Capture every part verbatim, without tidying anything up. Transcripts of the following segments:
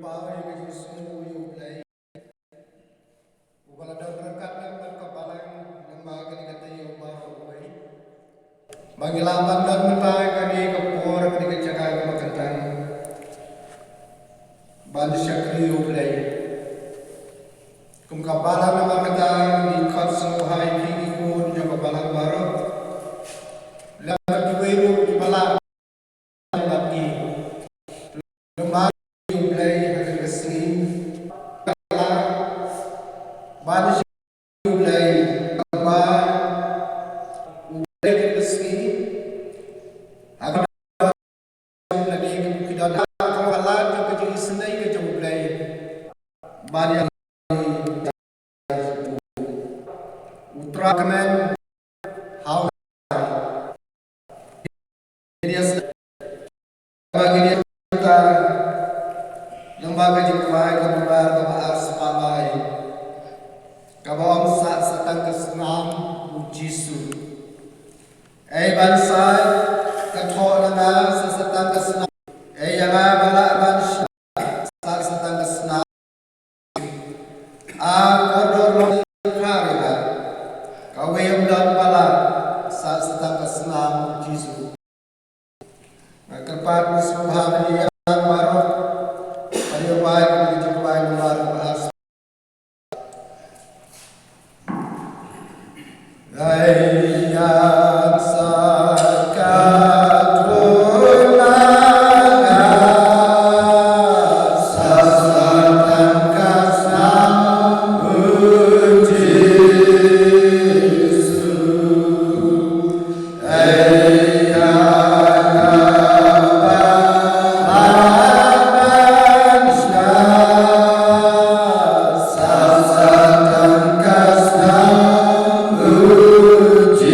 Paw ïa ka jingsngew ïa U Blei uba la don ryngkat lem bad ka balang, lem bad kane ka taïew baroh kawei. Ba ngi lah ban don mynta ha kane ka por, ha kane ka jaka kaba kyntang, ban shakri ïa U Blei. Kum ka balang namar kata ngi khot sngewbha ïa phi ki khun jong ka balang baroh, lem bad kiwei ruh kiba lah, lem bad ngi, lem bad U Blei ha kane ka sngi. Ban shakri ïa U Blei, ban U Blei ha kane ka sngi. Ha kaba lane ki don ha ka lad jong ka jingisynei ka jong U Blei. Ban ïa U Trai kmen ha u. Ba ngi ïa ta lyngba ka jingkyrpad ka Baibl kaba ar spah lai, kaba ong, sah sa tang ka snam U Jisu. Ei ban sah, ka thoh na nga, sah sa tang ka snam. Ei ïa nga ba lah ban shah, sah sa tang ka snam. A kordor long kha ïa nga, kawei ym don ba lah, sah sa tang ka snam U Jisu. Nga kyrpad, sngewbha ban ïa baroh, ban ïa bai ka jingbai namar ba ar. Ai ïa sa ka thuna, sa sa tang ka snam U Jisu.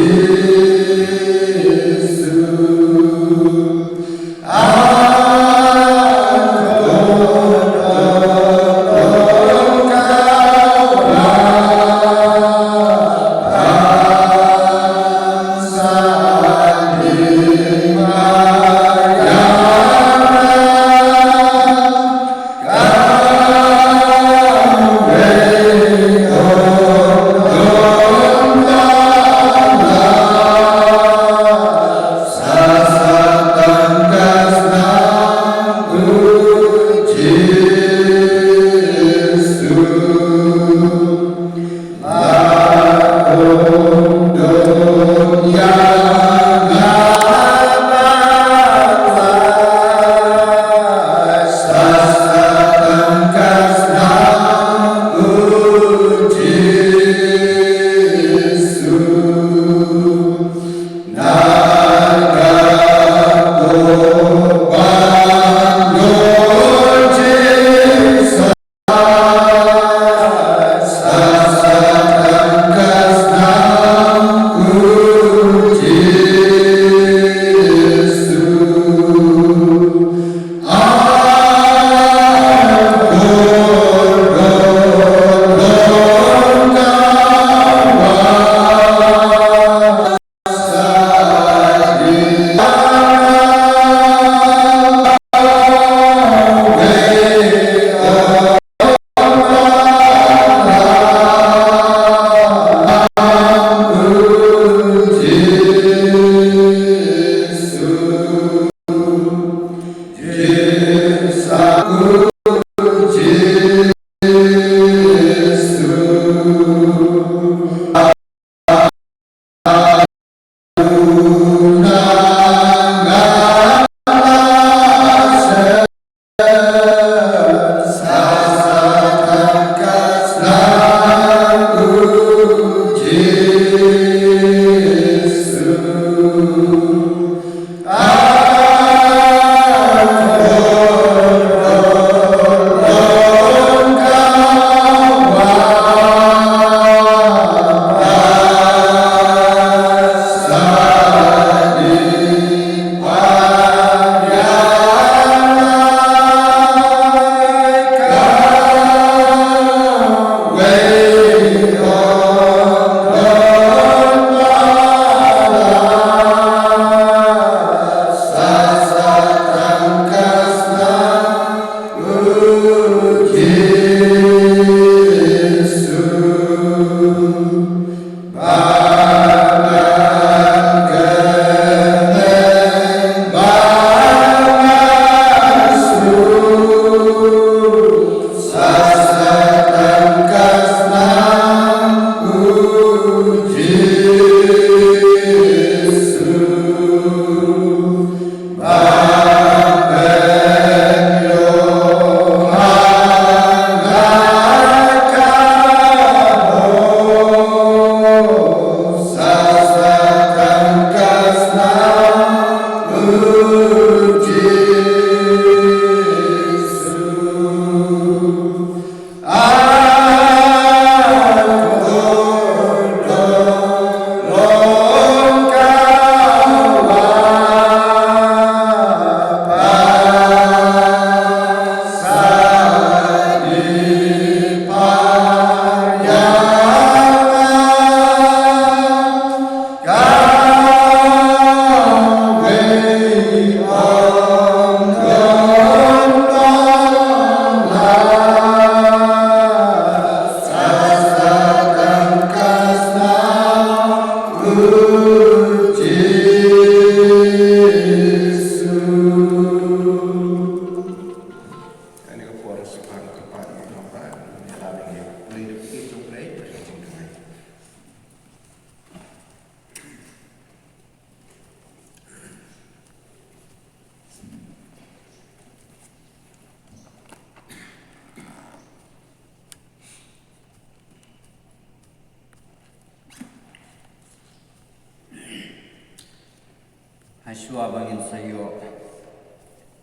Hashwa ba ngin sa ïoh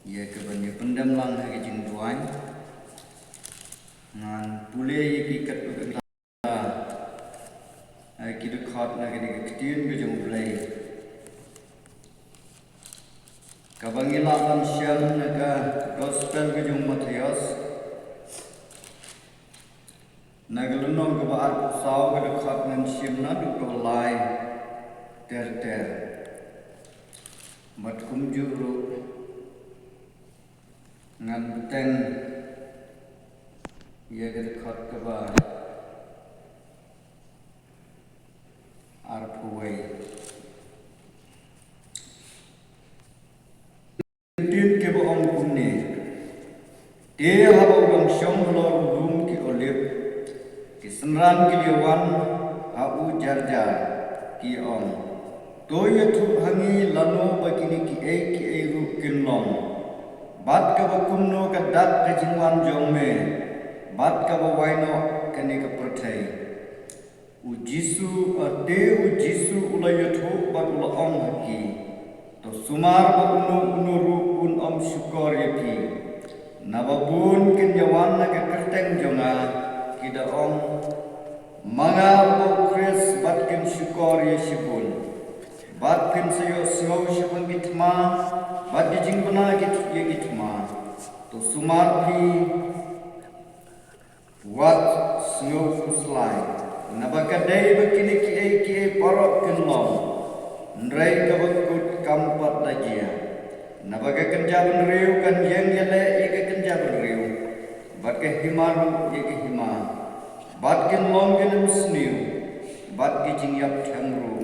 ïa ka ban ïa pyndem lang ha ka jingduwai, ngan pule ïa ki katto katne ki dkhot na kane ka ktien ka jong U Blei, kaba ngi lah ban shem na ka Gospel ka jong u Mathaios, na ka lynnong kaba arphew saw, ka dkhot ngan shem naduh kaba lai ter ter. Bad kumjuh ruh ngan bteng ïa ka dkhot kaba arphew wei. Ktien kiba ong kumne: Te haba u dang shong halor u lum ki Olib, ki synran ki la wan ha u jar jar, ki ong: To ïathuh ha ngi lano ba kine kiei kiei ruh kin long, bad kaba kumno ka dak ka jingwan jong me, bad kaba wai noh kane ka pyrthei. U Jisu, te u Jisu u la ïathuh bad u la ong ha ki: To sumar ba uno uno ruh un ym shukor ïa phi. Naba bun kin ïa wan na ka kyrteng jong nga, ki da ong: Ma nga ba u Khrist, bad kin shukor ïa shibun. Bad phin sa ïohsngew shaphang ki thma bad ki jingbna ïa ki thma. To sumar phi, wat sngewkhuslai, naba ka dei ba kine kiei kiei baroh kin long, hynrei kaba kut kam pat da jia. Naba ka kynja bynriew kan ïeng ïaleh ïa ka kynja bynriew, bad ka hima ruh ïa ka hima, bad kin long ki nongshun, bad ki jingïap them ruh,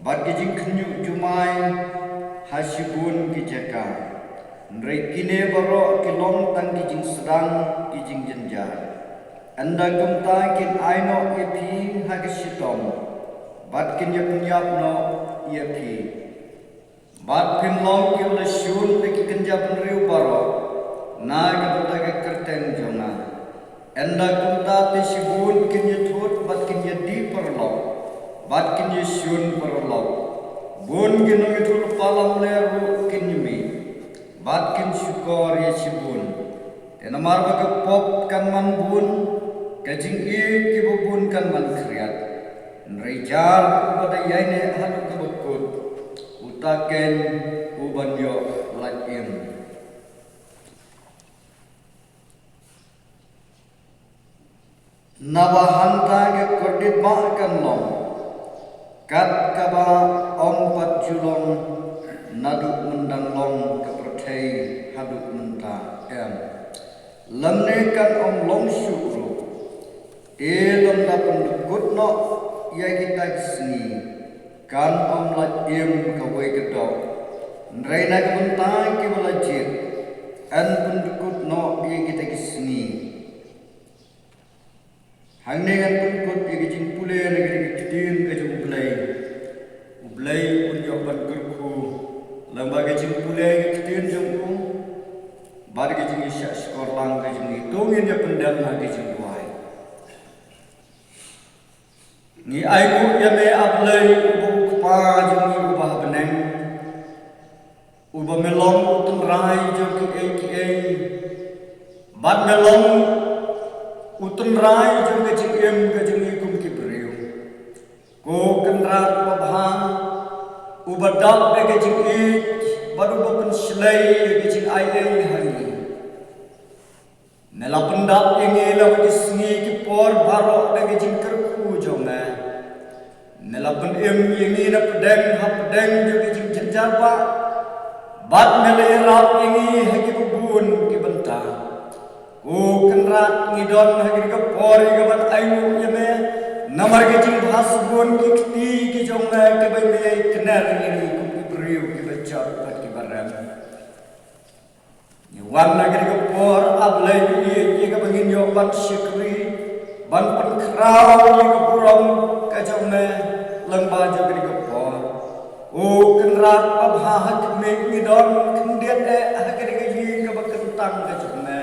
bad ki jingkhynñiuh jumai ha shibun ki jaka. Hynrei kine baroh ki long tang ki jingsdang ki jingjynjar. Ynda kumta kin ai noh ïa phi ha ka shitom, bad kin ïapynïap noh ïa phi. Bad phin long kiba la shun da ki kynja bynriew baroh na ka bynta ka kyrteng jong nga. Ynda kumta te shibun kin ïathut bad kin ïadie paralok, bad kin ïashun paralok. Bun ki nongïathuhlypa lamler ruh kin ïamih, bad kin shukor ïa shibun. Te namar ba ka pop kan man bun, ka jingïeit kiba bun kan man khriat. Hynrei jar uba da ïaineh haduh kaba kut, uta keiñ u ban ïoh lait im. Naba hangta ka kordit ba kan long, kat kaba ym pat ju long naduh myndang long ka pyrthei haduh mynta, em, lymne kan ym long shuh ruh. Te lymda pyndykut noh ïa kita ki sngi, kan ym lait im kawei ka doh. Hynrei na ka bynta kiba la jied, yn pyndykut noh ïa kita ki sngi. Hangne ngan pynkut ïa ka jingpule na ka ktien ka jong U Blei. U Blei un ïoh ban kyrkhu lyngba ka jingpule ka ktien jong u, bad ka jingïashah shkor lang ka jong ngi. To ngin ïa pyndem ha ka jingduwai. Ngi ainguh ïa me, A Blei, uba u Kpa jong ngi uba ha bneng, uba me long u tynrai jong kiei kiei, bad me long u tynrai jong ka jingim ka jong ngi kum ki briew. Ko Kynrad babha, uba dap da ka jingïeit bad uba pynshlei ïa ka jingaiei ha ngi. Me la pyndap ïa ngi la ki sngi ki por baroh da ka jingkyrkhu jong me. Me la pynim ïa ngi na pdeng ha pdeng jong ka jingjynjar bah, bad me la ïarap ïa ngi ha kiba bun ki bynta. Ko Kynrad, ngi don ha kane ka por ïa kaban ainguh ïa me namar ka jingbha sbun ki kti ki jong me kiba me ïakner ïa ngi kum ki briew kiba jot bad kiba rem. Ngi wan ha kane ka por, A Blei, ïa kaba ngin ïoh ban shakri, ban pynkhraw ïa ka burom ka jong me lyngba jong kane ka por. Ko Kynrad babha, ha khmih ngi don khyndiat eh ha kane ka ïing kaba kyntang ka jong me.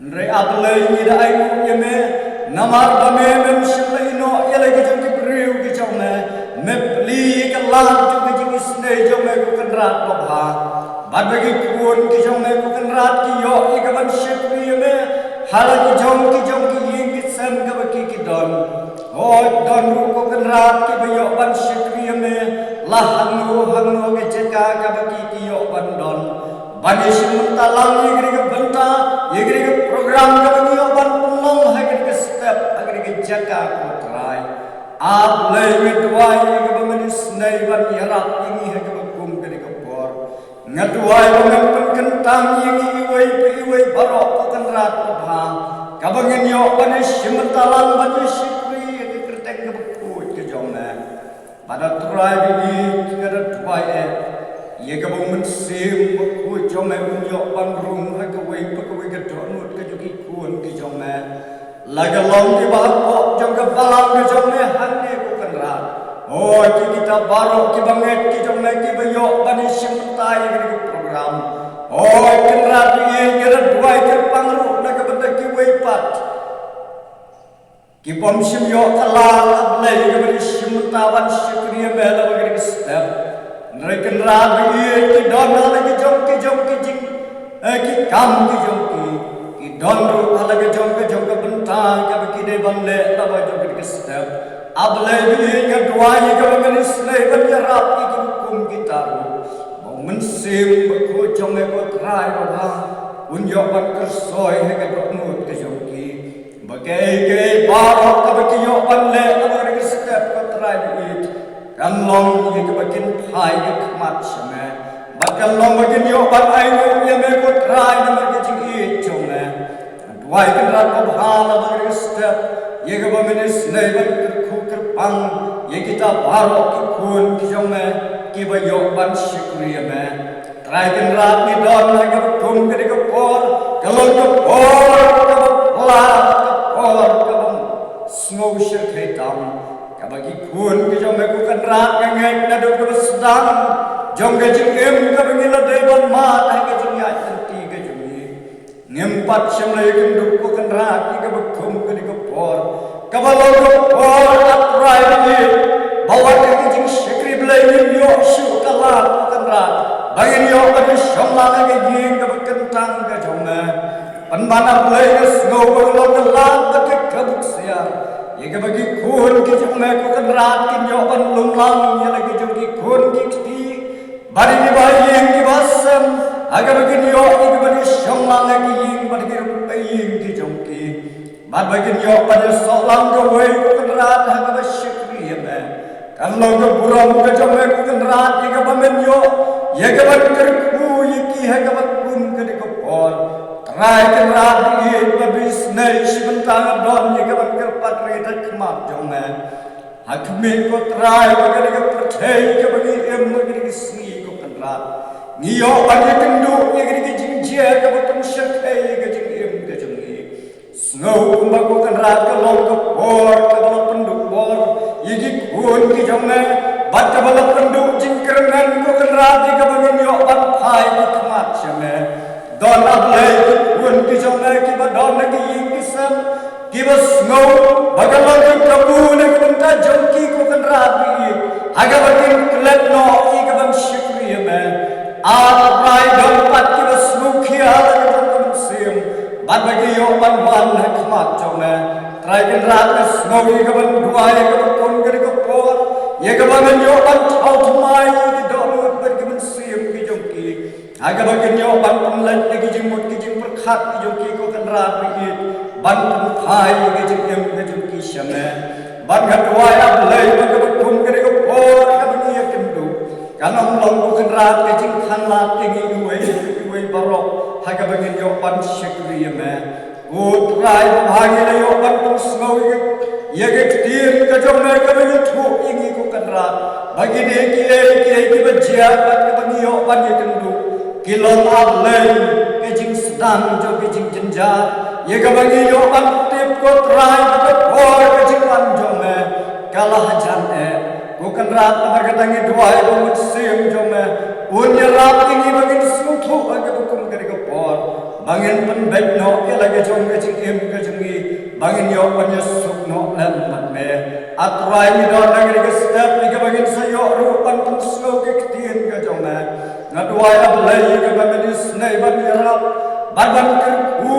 Hynrei A Blei, ngi da ainguh ïa me namar ba me mem shym la ïehnoh ïa la ki jong ki briew ki jong me. Me plie ïa ka lad jong ka jingisynei jong me, ko Kynrad babha. Bad ba ki khun ki jong me, ko Kynrad, ki ïoh ïa kaban shakri ïa me ha la ki jong ki jong ki ïing ki sem kaba ki ki don. Hooid, don ruh, ko Kynrad, kiba ïoh ban shakri ïa me la hangno hangno ka jaka kaba ki ki ïoh ban don. Ban ïashim bynta lang ïa kane ka bynta, ïa kane ka program kaba ngi ïoh ban pynlong ha kane ka step, ha kane ka jaka, ko Trai. A Blei, nga duwai ïa kaba men isynei ban ïarap ïa ngi ha kaba kum kane ka por. Nga duwai ba men pynkyntang ïa ngi iwei pa iwei baroh, ko Kynrad babha, kaba ngin ïoh ban ïashim bynta lang ban ïashakri ïa ka kyrteng kaba khuid ka jong me. Bad A Trai ba ïeit, nga da duwai eh ïa kaba U Mynsiem Bakhuid jong me un ïoh ban rung ha kawei pa kawei ka dohnud ka jong ki khun ki jong me. La ka long kiba hapoh jong ka balang ka jong me hangne, ko Kynrad. Hooid, ïa kita baroh kiba ngeit ki jong me kiba ïoh ban ïashim bynta ïa kane ka program. Hooid, Kynrad ba ïeit, nga da duwai kyrpang ruh na ka bynta kiwei pat ki bym shym ïoh ka lad, A Blei, ïa kaban ïashim bynta ban shakri ïa me lyngba kane ka step. Hynrei Kynrad ba ïeit, ki don ha la ki jong ki jong ki jing, eh, ki kam ki jong ki. Ki don ruh ha la ka jong ka jong ka bynta kaba ki dei ban leh lyngba jong kane ka step. A Blei ba ïeit, nga duwai ïa kaba men isynei ban ïarap ïa ki kum kita ruh. Ba U Mynsiem Bakhuid jong me, ko Trai babha, un ïoh ban kyrsoi ha ka dohnud ka jong ki. Ba kaei kaei baroh kaba ki ïoh ban leh lyngba kane ka step, ko Trai ba ïeit, kan long ïa kaba kin phai ha khmat jong me. Bad kan long ba kin ïoh ban ainguh ïa me, ko Trai, namar ka jingïeit jong me. Nga duwai, Kynrad babha, lyngba kane ka step, ïa kaba men isynei ban kyrkhu kyrpang ïa kita baroh ki khun ki jong me kiba ïoh ban shakri ïa me. Trai Kynrad, ngi don ha kaba kum kane ka por, ka long ka por kaba pla, ka por kaba sngew shyrkhei tam, kaba ki khun ki jong me, ko Kynrad, nga ngeit naduh kaba sdang jong ka jingim kaba ngi la dei ban mad ha ka jingïaid lynti ka jong ngi, ngim pat shym la ïakynduh, ko Kynrad, ïa kaba kum kane ka por, kaba long ka por, A Trai ba ïeit, ba wat ha ka jingshakri Blei ngin ïoh shuh ka lad, ko Kynrad, ba ngin ïoh ban ïashong lang ha ka ïing kaba kyntang ka jong me. Pynban, A Blei, nga sngew ba ka long ka lad bad ka kabuk siar ïa kaba ki khun ki jong me, ko Kynrad, kin ïoh ban lum lang ïa la ki jong ki khun ki kti, bad ïa kiba ha ïing kiba ha sem, ha kaba kin ïoh ïa kaban ïashong lang ha ki ïing bad ki ruh ha ïing ki jong ki. Bad ba kin ïoh ban ïasoh lang kawei, ko Kynrad, ha kaba shakri ïa me. Kan long ka burom ka jong me, ko Kynrad, ïa kaba men ïoh ïa kaban kyrkhu ïa ki ha kaba kum kane ka por. Trai Kynrad ba ïeit, ba isynei shi bynta nga don ïa kaban kyrpad rit ha khmat jong me. Ha khmih, ko Trai, ba kane ka pyrthei kaba ngi im ha kine ki sngi, ko Kynrad, ngi ïoh ban ïakynduh ïa kane ka jingjia kaba pynshyrkhei ïa ka jingim ka jong ngi. Sngew kumba ko Kynrad ka long ka por kaba la pynduh bor ïa ki khun ki jong me, bad kaba la pynduh jingkyrmen ko Kynrad ïa kaba ngin ïoh ban phai ki khmat sha me. Don, A Blei, ki khun ki jong me kiba don ha ki ïing ki sem, kiba sngew ba ka long ka kabu na ka bynta jong ki ko Kynrad ba ïeit, ha kaba kin klet noh ïa ka ban shakri ïa me. A Trai, don pat kiba sngewkhia la ka jong ka mynsiem, bad ba ki ïoh ban wan ha khmat jong me. Trai Kynrad, nga sngew ïa ka ban duwai ïa kaba kum kane ka por, ïa kaba ngin ïoh ban thaw thymmai ïa ki dohnud bad ki mynsiem ki jong ki, ha kaba kin ïoh ban pynleit ïa ki jingmut ki jingpyrkhat ki jong ki ko Kynrad ba ïeit, ban pynphai ïa ki jingim ki jong ki sha me. Bad nga duwai, A Blei, ba kaba kum kane ka por kaba ngi ïakynduh, kan ym long ko Kynrad ka jingkhanglad ïa ngi iwei pa iwei baroh ha kaba ngin ïoh ban shakri ïa me. Ko Trai, ba ngi la ïoh ban pynsngew ïa ka ktien ka jong me kaba ïathuh ïa ngi ko Kynrad ba kine kiei kiei kiba jia bad kaba ngi ïoh ban ïakynduh, ki long, A Blei, ka jingsdang jong ka jingjynjar ïa kaba ngi ïoh ban tip ko Trai ba ka por ka jingwan jong me ka la hajan eh. Ko Kynrad, namar kata ngi duwai ba u Mynsiem jong me un ïarap ïa ngi ba ngin sngewthuh ha kaba kum kane ka por, ba ngin pynbeit noh ïa la ka jong ka jingim ka jong ngi, ba ngin ïoh ban ïasuk noh lem bad me. A Trai, ngi don ha kane ka step ïa kaba ngin sa ïoh ruh ban pynsngew ka ktien ka jong me. Nga duwai, A Blei, ïa kaba men isynei ban ïarap bad ban kyrkhu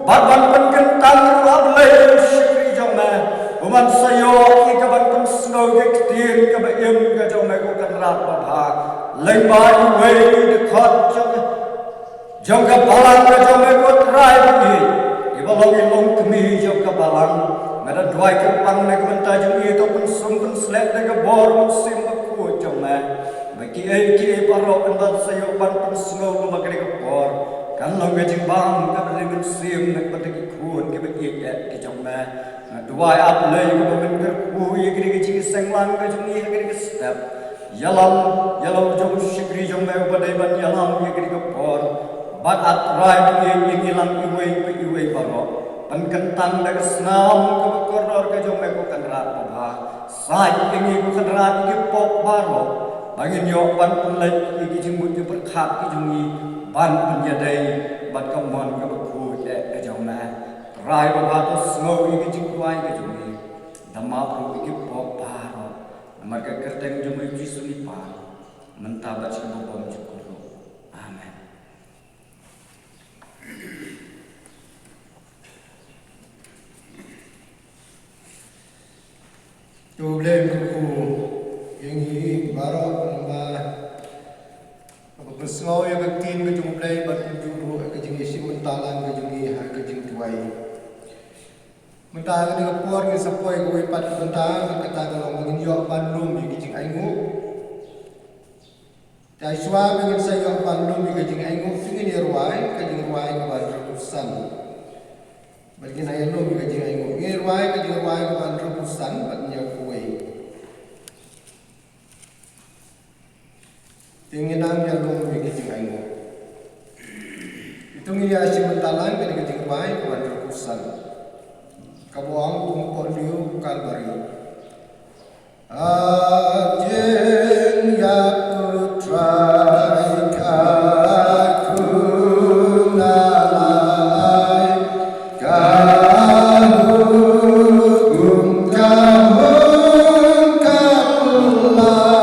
bad ban pynkyntang ruh, A Blei, ïa u shakri jong me, u ban sa ïoh ïa ka ban pynsngew ka ktien kaba im ka jong me ko Kynrad babha. Lyngba iwei i dkhot jong jong ka balang ka jong me ko Trai ba ïeit, iba long i longkmie jong ka balang. Nga da duwai kyrpang na ka bynta jong i, to pynsum pynsleh da ka bor u Mynsiem Bakhuid jong me, ba kiei kiei baroh yn sa ïoh ban pynsngew ba kane ka por kan long ka jingbam kaba dei mynsiem na ka bynta ki khun kiba ïeit eh ki jong me. Nga duwai, A Blei, ba men kyrkhu ïa kane ka jingseng lang ka jong ngi ha kane ka step. Ïalam, ïalam jong u shakri jong me uba dei ban ïalam ïa kane ka por. Bad A Trai ba ïeit, ïa ngi lang iwei pa iwei baroh, pynkyntang da ka snam kaba kordor ka jong me ko Kynrad babha. Said ïa ngi ko Kynrad ïa ki pop baroh, ba ngin ïoh ban pynleit ïa ki jingmut jingpyrkhat ki jong ngi ban pynïadei bad ka mon kaba khuid eh ka jong me. Trai babha, to sngew ïa ki jingduwai ki jong ngi. Da map ruh ïa ki pop baroh, namar ka kyrteng jong u Jisu ngi pan, mynta bad sha ka bymjukut ruh. Amen. To U Blei un kyrkhu ïa ngi baroh namar ba pynsngew ïa ka ktien ka jong U Blei bad pynjur ruh ïa ka jingïashim bynta lang ka jong ngi ha ka jingduwai. Mynta ha kane ka por ngin sa poi kawei pat ka bynta, kata ka long ba ngin ïoh ban lum ïa ka jingainguh. Te shuwa ba ngin sa ïoh ban lum ïa ka jingainguh, te ngin ïa rwai ka jingrwai kaba hynriewphew san. Bad ngin ïa lum ïa ka jingainguh. Ngin ïa rwai ka jingrwai kaba hynriewphew san bad hynñiewphew wei. Te ngin nang ïa lum ïa ka jingainguh. Te to ngin ïa shim bynta lang ïa ka jingrwai kaba hynriewphew san, kaba ong: Kum u kohnguh Kalbari. Ka jingïap U Trai ka khun na lai, ka hukum ka hun ka pynlait.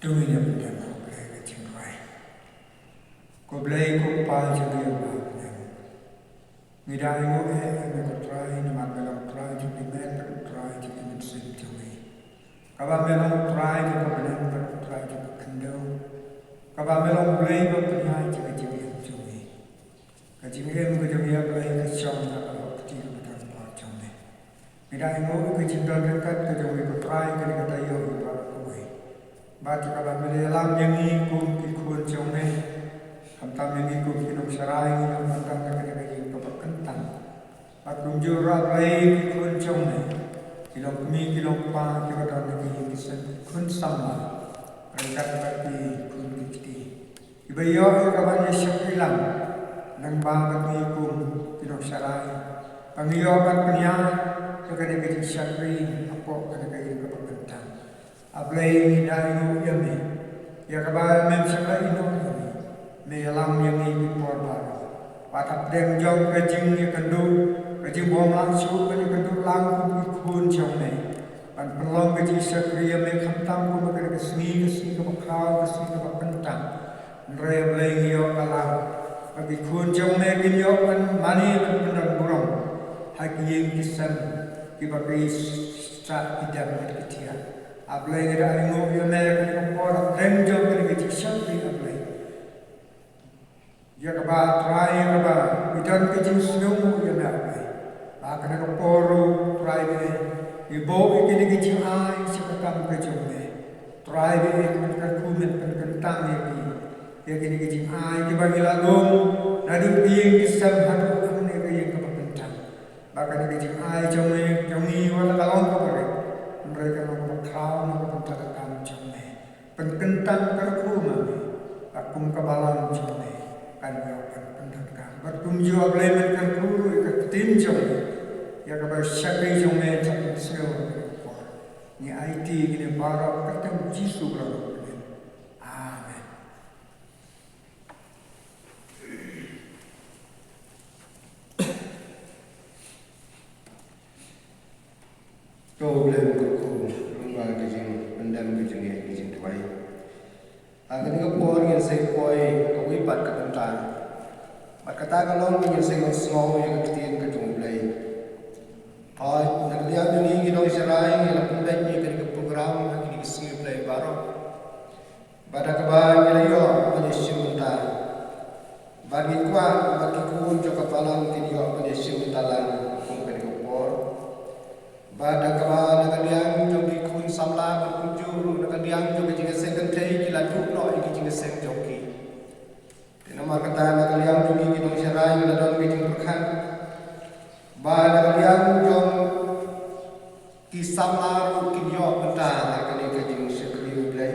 To ngin ïa pyndiang ha U Blei ka jingduwai. Ko Blei ko Kpa jong ngi uba ha bneng. Ngi da ainguh ïa me ko Trai namar me long Trai jong ki met bad u Trai jong ki mynsiem jong ngi. Kaba me long Trai jong ka bneng bad u Trai jong ka khyndew. Kaba me long Blei ba pynïaid ïa ka jingim jong ngi. Ka jingim ka jong ngi ïa Blei ka shong ha ka lyoh kti kaba donbor jong me. Ngi da ainguh ïa ka jingdon ryngkat ka jong me ko Trai kane ka taïew baroh kawei. Bad ïa kaba me la ïalam ïa ngi kum ki khun jong me. Khamtam ïa ngi kum ki nongsharai ngi ïa khamtam ïa kane ka ïing kaba kyntang. Bad kumjuh ruh Blei ki khun jong me. Ki long kmie ki long kpa kiba don ha ki ïing ki sem ki khun samla. Ryngkat bad ki khun ki kti. Kiba ïoh ïa ka ban ïa shakri lang lyngba bad ngi kum ki nongsharai. Ba ngi ïoh ban pynïaid ïa kane ka jingshakri hapoh kane ka ïing kaba kyntang. A Blei ngi da ainguh ïa me ïa kaba mem shym la ïehnoh ïa ngi. Me ïalam ïa ngi ki por baroh. Wat hapdeng jong ka jingïakynduh ka jingbymlah shuh ka jingïakynduh lang kum ki khun jong me. Ban pynlong ka jingshakri ïa me khamtam kum ha kane ka sngi, ka sngi kaba khraw, ka sngi kaba kyntang. Hynrei A Blei ngi ïoh ka lad ba ki khun jong me kin ïoh ban mane ban pyndon burom ha ki ïing ki sem kiba ki sah ki dem bad ki thiah. A Blei ngi da ainguh ïa me ha kane ka por hapdeng jong kane ka jingshakri A Blei. Ïa kaba Trai ïa kaba ngi don ka jingsngewnguh ïa me A Blei. Ba ha kane ka por ruh Trai me ngi buh ïa kine ki jingai sha ka kam ka jong me. Trai me ngi kyrkhu men pynkyntang ïa ki. Ïa kine ki jingai kiba ngi la lum naduh ka ïing ki sem haduh kane ka ïing kaba kyntang. Ba kane ka jingai jong me jong ngi wat la ka long kaba rit hynrei ka long kaba khraw na ka bynta ka kam jong me. Pynkyntang kyrkhu ma me. Bad kum ka balang jong me kan ïoh ban pyndonkam. Bad kumjuh A Blei men kyrkhu ruh ïa ka ktien jong me. Ïa kaba shakri jong me jong me sngew ha kane ka por. Ngi aiti kine baroh ha ka kyrteng Jisu ba la long. Amen. To U Blei un kyrkhu lyngba ka jingpyndem ka jong ngi ha ka jingduwai. Ha kane ka por ngin sa ïa poi ha kawei pat ka bynta. Bad kata ka long ba ngin sa ïa sngap ïa ka ktien ka jong U Blei. Hooid, na ka liang jong ngi ki nongsharai ngi la pynbeit ïa kane ka program ha kine ki sngi U Blei baroh. Bad da kaba ngi la ïoh ban ïashim bynta. Bad ngi kwah ba ki khun jong ka balang kin ïoh ban ïashim bynta lang kum kane ka por. Bad da kaba na ka liang jong ki khun samla bad kumjuh ruh na ka liang jong ka jingïaseng kynthei ki la duh noh ïa ki jingïaseng jong ki. Te namar kata na ka liang jong ngi ki nongsharai ngi la don ka jingpyrkhat ba na ka liang jong ki samla ruh kin ïoh bynta ha kane ka jingshakri U Blei.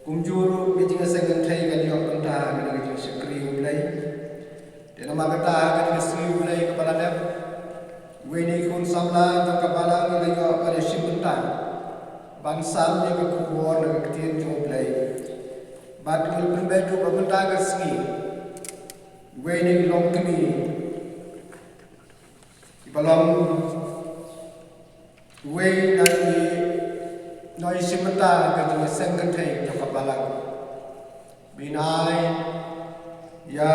Kumjuh ruh ka jingïaseng kynthei kan ïoh bynta ha kane ka jingshakri U Blei. Te namar kata ha kane ka sngi U Blei kaba la dep, uwei na ki khun samla jong ka balang u la ïoh ban ïashim bynta ban sam ïa ka khubor na ka ktien jong U Blei. Bad u la pynbeit ruh ba mynta ka sngi uwei na ki longkmie kiba long uwei na ki nongïashim bynta ka jingïaseng kynthei jong ka balang, ba in ai ïa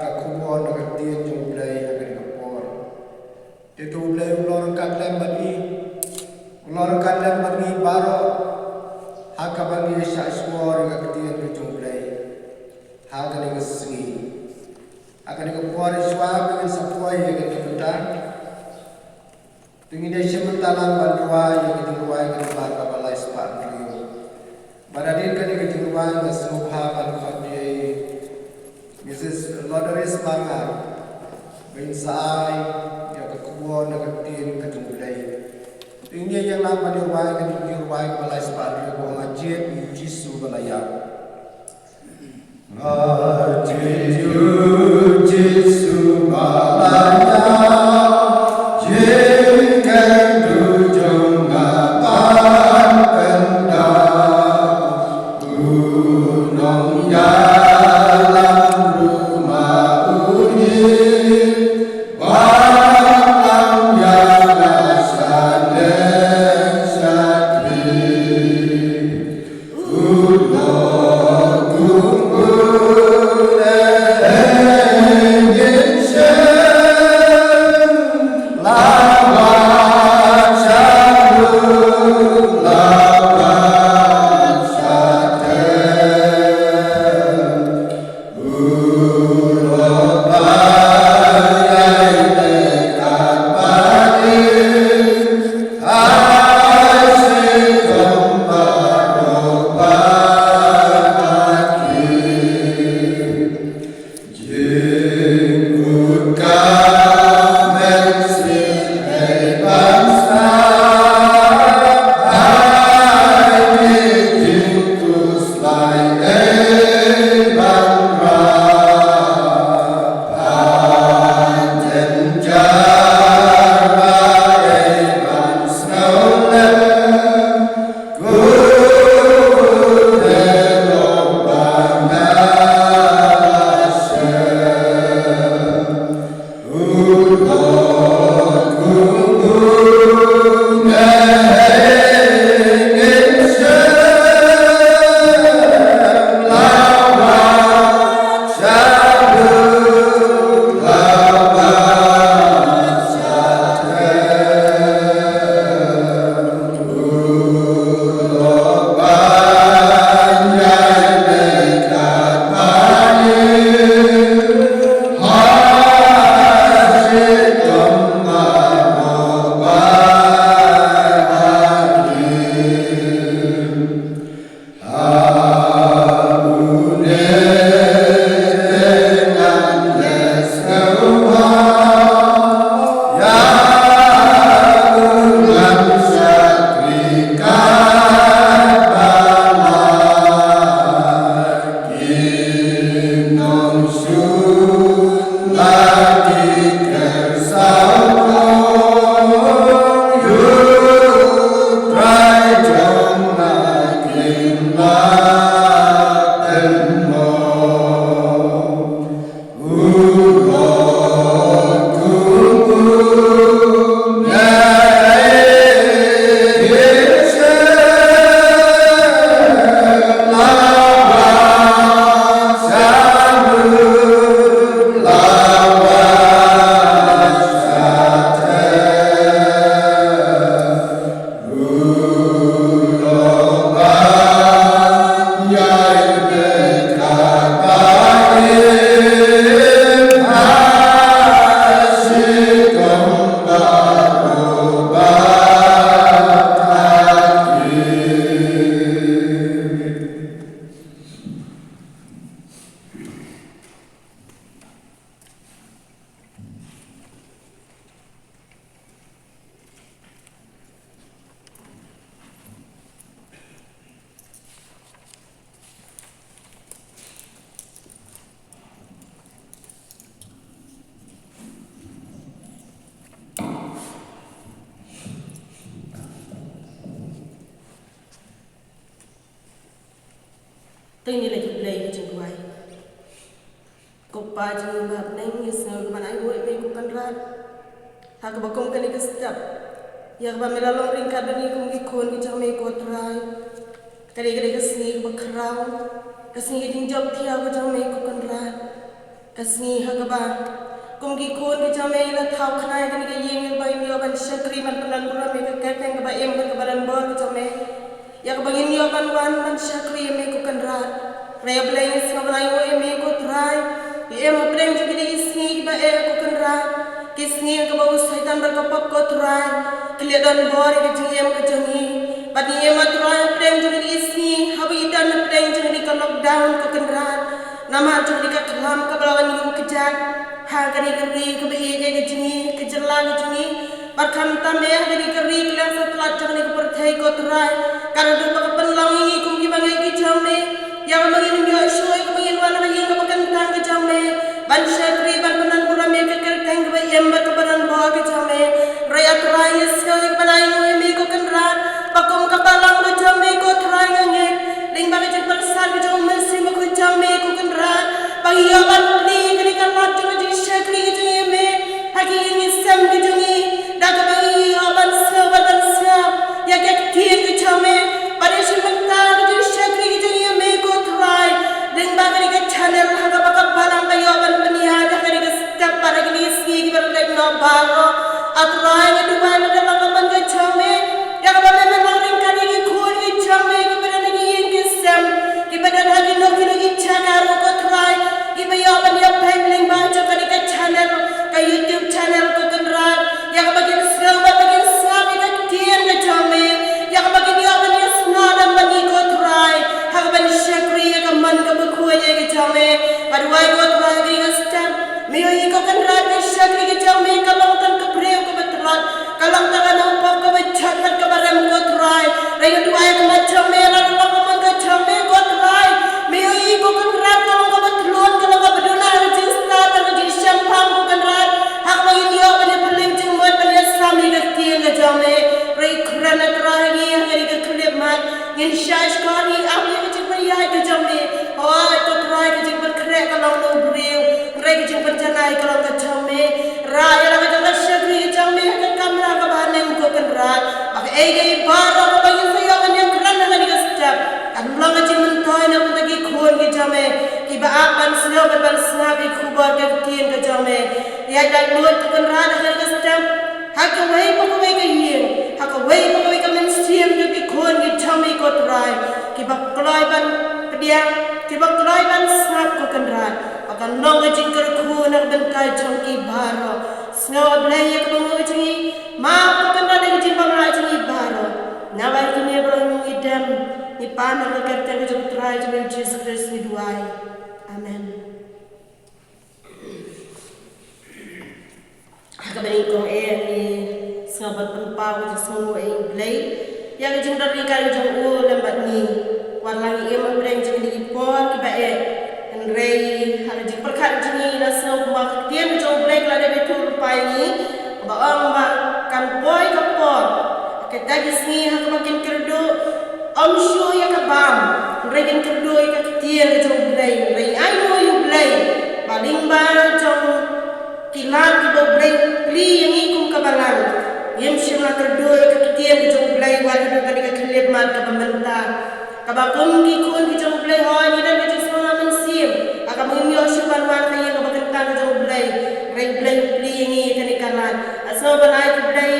ka khubor na ka ktien jong U Blei ha kane ka por. Te to U Blei un long ryngkat lem bad ngi, un long ryngkat lem bad ngi baroh ha kaba ngi shah shkor ïa ka ktien ka jong U Blei ha kane ka sngi. Ha kane ka por shuwa ba ngin sa poi ïa kane ka bynta, to ngin ïashim bynta lang ban rwai ïa ka jingrwai ka number kaba lai spah hynriew. Bad hadien kane ka jingrwai nga sngewbha ban khot ïa i Missus Lodoris Marngar ba in sa ai ïa ka khubor na ka ktien ka jong U Blei. To ngin ïa ïeng lang ban ïa rwai kane ka jingrwai kaba lai spah hynriew, ba nga jied ïa U Jisu ba la ïap. Nga jied ïa U Jisu ba la ïap, jingkyrkhu jong nga ban pyndap. U nongïalam ruh ma u ïeit, ba lam ïa la sha leh sha khlieh. U Te ngin ïa kyrpad ïa ka jingduwai. Ko Pa jong ngi ba ha bneng, ngi sngew ban ai nguh ïa me ko Kynrad. Ha kaba kum kane ka step, ïa kaba me la long ryngkat bad ngi kum ki khun ki jong me ko Trai. Ka dei, ka dei ka sngi kaba khraw, ka sngi ka jingjop thiaw ka jong me ko Kynrad. Ka sngi ha kaba kum ki khun ki jong me ngi la thaw khana ïa kane ka ïing, ïa kaba ngin ïoh ban shakri ban pyndon burom ïa ka kyrteng kaba im bad kaba don bor ka jong me. Ïa kaba ngin ïoh ban wan ban shakri ïa me ko Kynrad. Hynrei A Blei, ngi sngew ban ai nguh ïa me ko Trai. Ngi im hapdeng jong kine ki sngi kiba eh ko Kynrad, ki sngi ha kaba u Soitan bad ka pop ko Trai ki la don bor ïa ka jingim ka jong ngi. Bad ngi im, A Trai, hapdeng jong kine ki sngi haba ngi don hapdeng jong kane ka lockdown ko Kynrad, namar jong kane ka khlam kaba la wan ïuh kjat ha kane ka ri kaba ïeit ka jong ngi, ka jylla ka jong ngi. Bad khamtam eh ha kane ka ri, ka liang satluid jong kane ka pyrthei ko Trai, ka la duh ba ka pynlong ïa ngi kum kiba ngeit ki jong me. Ïa kaba ngin ïoh shuh, ïa kaba ngin wan ha ka ïing kaba kyntang ka jong me ban shakri ban pyndon burom ïa ka kyrteng kaba im bad kaba don bor ka jong me. Hynrei A Trai, ngi sngew ïa kaba ngi ai nguh ïa me ko Kynrad, ba kum ka balang ka jong me ko Trai, nga ngeit lyngba ka jingpyrsad ka jong u Mynsiem Bakhuid jong me ko Kynrad, ba ngi ïoh ban plie ïa kane ka lad jong ka jingshakri ka jong ngi ïa me ha ki ïing ki sem ki jong ngi, da kaba ngi ïoh ban sngew bad ban sngap ïa ka ktien ka jong me, bad ïa shim bynta ka jingshakri ka jong ngi ïa me ko Trai, lyngba kane ka channel ha kaba ka balang ka ïoh ban pynïaid ha kane ka step bad ha kine ki sngi kiba la leit noh baroh. A Trai, nga duwai lada long ka mon ka jong me, ïa kaba me men long ryngkat ïa ki khun ki jong me kiba don ha ki ïing ki sem, kiba don ha kino kino ki jaka ruh ko Trai, kiba ïoh ban ïa peit lyngba jong kane ka channel, ka YouTube channel ko Kynrad, ïa kaba kin sngew bad ba kin sngap ïa ka ktien ka jong me, ïa kaba kin ïoh ban ïa snoh lem bad ngi ko Trai ha kaban shakri ïa ka mon kaba khuid ïa ka jong me. Nga duwai ko Trai, ha kane ka step, me ïohi ko Kynrad, ka shakri ka jong me ka long tang ka briew kaba tlot, ka long tang ka nongpop kaba jot bad kaba rem ko Trai. Hynrei nga duwai ha khmat jong me, lada long ka mon ka jong me ko Trai, me ïohi ko Kynrad, ka long kaba tlot, ka long kaba duna ha ka jingstad, ha ka jingshemphang ko Kynrad, ha kaba ngin ïoh ban ïa pynlong jingmut ban ïa sam ïa ka ktien ka jong me. Hynrei kren A Trai ha ngi ha kane ka khyllipmat, ngin shah shkor, ngi ap ïa ka jingpynïaid ka jong me. Hooid ko Trai, ka jingpynkhreh ka long na u briew, hynrei ka jingpynjanai ka long ka jong me. Rah ïa la ka jong ka shakri ka jong me ha ka kamra kaba ha bneng ko Kynrad, ba kaei kaei baroh kaba ngin sa ïoh ban ïa kren ha kane ka step kan long ka jingmyntoi na ka bynta ki khun ki jong me, kiba ap ban sngew bad ban sngap ïa ka khubor ka ktien ka jong me. Ïaid laitluid ko Kynrad ha kane ka step ha kawei pa kawei ka ïing, ha kawei pa kawei ka mynsiem jong ki khun ki jong me ko Trai, kiba kloi ban pdiang, kiba kloi ban sngap ko Kynrad, ba kan long ka jingkyrkhu na ka bynta jong ki baroh. Sngew A Blei ïa ka bynta jong ngi, map ko Kynrad ïa ka jingbymrah jong ngi baroh. Naba ïa kine baroh ngi dem, ngi pan ha ka kyrteng ka jong u Trai jong ngi u Jisu Khrist ngi duwai. Amen. Ha kaba nyngkong eh ngi sngewbha ban pynpaw ka jingsngewnguh ïa U Blei ïa ka jingdon ryngkat ka jong u lem bad ngi. Wat la ngi im hapdeng jong kine ki por kiba eh, hynrei ha ka jingpyrkhat jong ngi ngi la sngew kumba ka ktien ka jong U Blei ka la dep ïathuh lypa ïa ngi, kaba ong ba kan poi ka por, ha kita ki sngi ha kaba kin kyrduh ym shuh ïa ka bam, hynrei kin kyrduh ïa ka ktien ka jong U Blei. Hynrei ai nguh ïa U Blei ba lyngba jong ki lad kiba U Blei u plie ïa ngi kum ka balang, ngim shym la kyrduh ïa ka ktien ka jong U Blei wat haduh kane ka khyllipmat kaba mynta. Kaba kum ki khun ki jong U Blei, hooid ngi don ka jingsngewbha mynsiem ha kaba ngim ïoh shuh ban wan ha ka ïing kaba kyntang ka jong U Blei, hynrei U Blei u plie ïa ngi ïa kane ka lad. Nga sngewbha ban ai khublei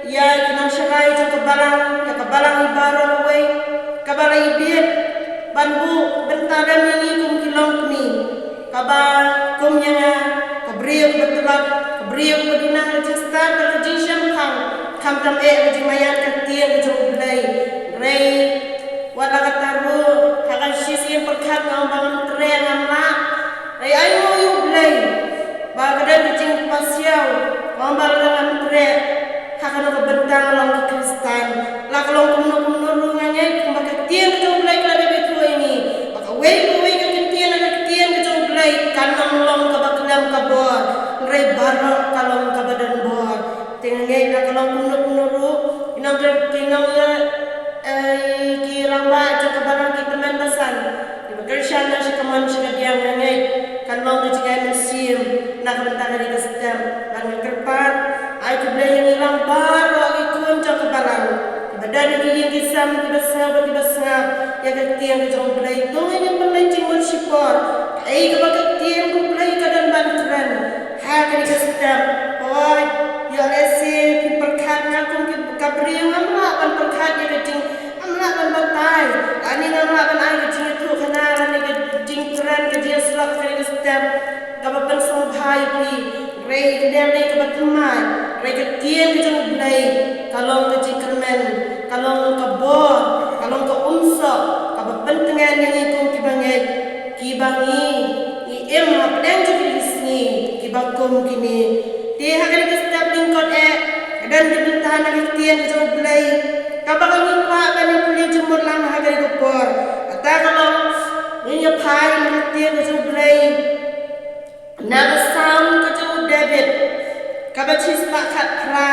ïa ki nongsharai jong ka balang, ïa ka balang hi baroh kawei kaba la ibit ban buh bynta lem ïa ngi kum ki longkmie. Kaba kum ïa nga, ka briew kaba tlot, ka briew kaba duna ha ka jingstad bad ka jingshemphang, khamtam eh ha ka jingmaian ka ktien ka jong U Blei. Hynrei wat la katta ruh, ha ka shisien pyrkhat nga ong ba ngam treh, ngam lah. Hynrei ai nguh ïa U Blei ba ka don ka jingpasiaw, nga ong ba lada ngam treh ha kano ka bynta nga long ka Khristan. La ka long kumno kumno ruh nga ngeit kumba ka ktien ka jong U Blei ka la dep ïathuh ïa ngi ba kawei kawei ka ktien, ka ktien ka jong U Blei kan ym long kaba khlem ka bor, hynrei baroh ka long kaba don bor. Te nga ngeit la ka long kumno kumno ruh, ki nong, ki nong ïa, eh, ki rangbah jong ka balang, ki tymmen basan kiba Kyrshan na sha ka mon sha ka diang, nga ngeit kan long ka jingïaid mynsiem na ka bynta kane ka step. Bad nga kyrpad, ai U Blei ïa ngi lang baroh ki khun jong ka balang, kiba don ha ki ïing ki sem, kiba sngew bad kiba sngap ïa ka ktien ka jong U Blei. To ngin ïa pynleit jingmut shipor. Kaei kaba ka ktien ka U Blei ka don ban kren ha kane ka step. Hooid, ïoh lehse phi pyrkhat, nga kum ki, ka briew ngam lah ban pyrkhat ïa ka jing, ngam lah ban batai, lane ngam lah ban ai ka jingïathuhkhana lane ka jingkren, ka jingïasyllok ha kane ka step kaba pynsngewbha ïa phi. Hynrei ka dei kaba thymmai, hynrei ka ktien ka jong U Blei ka long ka jingkyrmen, ka long ka bor, ka long ka umsoh kaba pyntngen ïa ngi kum kiba ngeit, kiba ngi, ngi im hapdeng jong kine ki sngi kiba kum kine. Te ha kane ka step lyngkot eh, ka don ka bynta na ka ktien ka jong U Blei kaba ngi kwah ban ïa pule jingmut lang ha kane ka por. Kata ka long, ngin ïa phai na ka ktien ka jong U Blei na ka Salm ka jong u David, kaba shispah khatphra,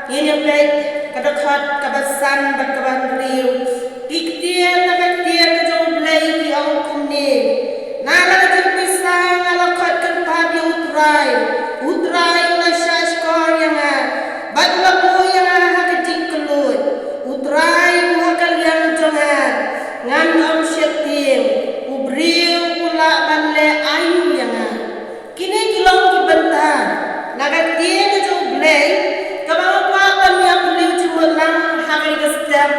ngin ïa peit ka dkhot kaba san bad kaba hynriew. Ki ktien na ka ktien ka jong U Blei ki ong kumne: Na la ka jingpisa nga la khot kyrpad ïa U Trai, U Trai u la shahshkor ïa nga bad u la buh ïa nga ha ka jingkylluid. U Trai u ha ka liang jong nga, ngan ym sheptieng. U briew u lah ban leh aïu ïa nga? Kine ki long ki bynta na ka ktien ka jong U Blei kaba nga kwah ban ïa pule jingmut lang ha kane ka step.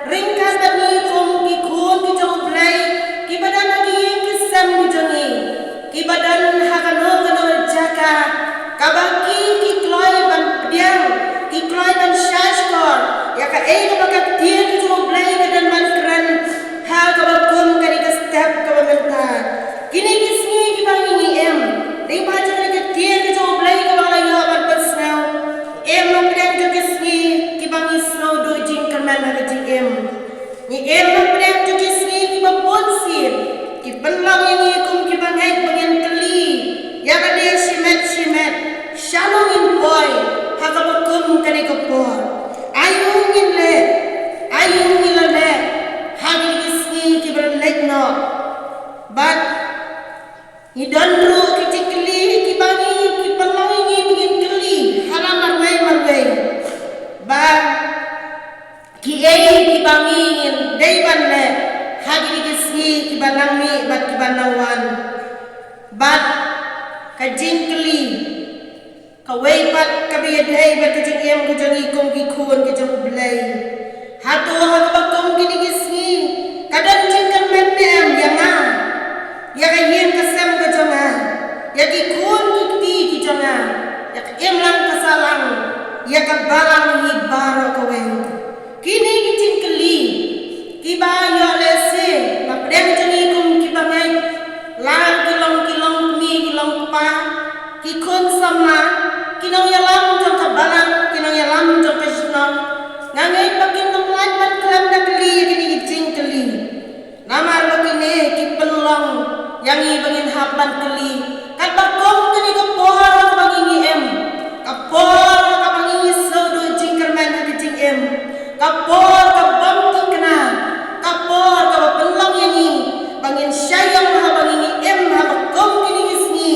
Ryngkat bad ngi kum ki khun ki jong U Blei, kiba don ha ki ïing ki sem ki jong ngi, kiba don ha kano kano jaka, kaba ki, ki kloi ban pdiang, ki kloi ban shahshkor ïa kaei kaba ka ktien ka jong U Blei ka don ban kren ha kaba kum kane ka step kaba mynta. Kine ki sngi kiba ngi, ngi im, dei ba jong ka ktien ka jong U Blei kaba la ïoh ban pynsngew. Im hapdeng jong ki sngi kiba ngi sngew duh jingkyrmen ha ka jingim. Ngi im hapdeng jong ki sngi kiba bunsien ki pynlong ïa ngi kum kiba ngeit ba ngin kylli ïa lade shimet shimet, shano ngin poi ha kaba kum kane ka por? Aïu ngin leh? Aïu ngin la leh ha kine ki sngi kiba la leit noh? Bad ngi don ruh ki jingkylli kiba ngi, ki pynlong ïa ngi ba ngin kylli ha la marwei marwei, ba kiei kiba ngi ngin dei ban leh ha kine ki sngi kiba nang mih bad kiba nang wan. Bad ka jingkylli kawei pat kaba ïadei bad ka jingim ka jong ngi kum ki khun ki jong U Blei: Hato ha kaba kum kine ki sngi ka don jingkyrmen ne em ïa nga, ïa ka ïing ka sem ka jong nga, ïa ki khun ki kti ki jong nga, ïa ka imlang ka sahlang, ïa ka balang hi baroh kawei? Kine ki jingkylli kiba ïoh lehse na pdeng jong ngi kum kiba ngeit, la ki long, ki long kmie, ki long kpa, ki khun samla, ki nongïalam jong ka balang, ki nongïalam jong ka shnong. Nga ngeit ba kin ym lait ban khlem da kylli ïa kine ki jingkylli. Namar ba kine ki pynlong ïa ngi ba ngin hap ban kylli. Katba kum kane ka por ha kaba ngi, ngi im, ka por ha kaba ngi, ngi sngew duh jingkyrmen ha ka jingim, ka por ka bym thikna, ka por kaba pynlong ïa ngi ba ngin shah ïong ha kaba ngi, ngi im ha kaba kum kine ki sngi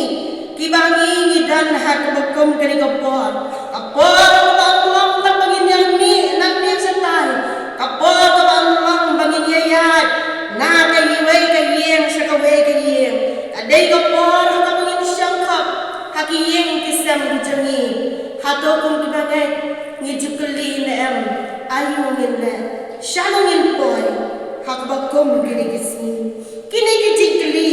kiba ngi, ngi don ha kaba kum kane ka por. Ka por kaba ym long tang ba ngin ïa mih na miet shatai, ka por kaba ym long ba ngin ïa ïaid na kawei ka ïing sha kawei ka ïing. Ka dei ka por ha kaba ngin shongkhop ha ki ïing ki sem ki jong ngi. Hato kum kiba ngeit ngi ju kylli ne em, aïu ngin leh, shano ngin poi ha kaba kum kine ki sngi? Kine ki jingkylli,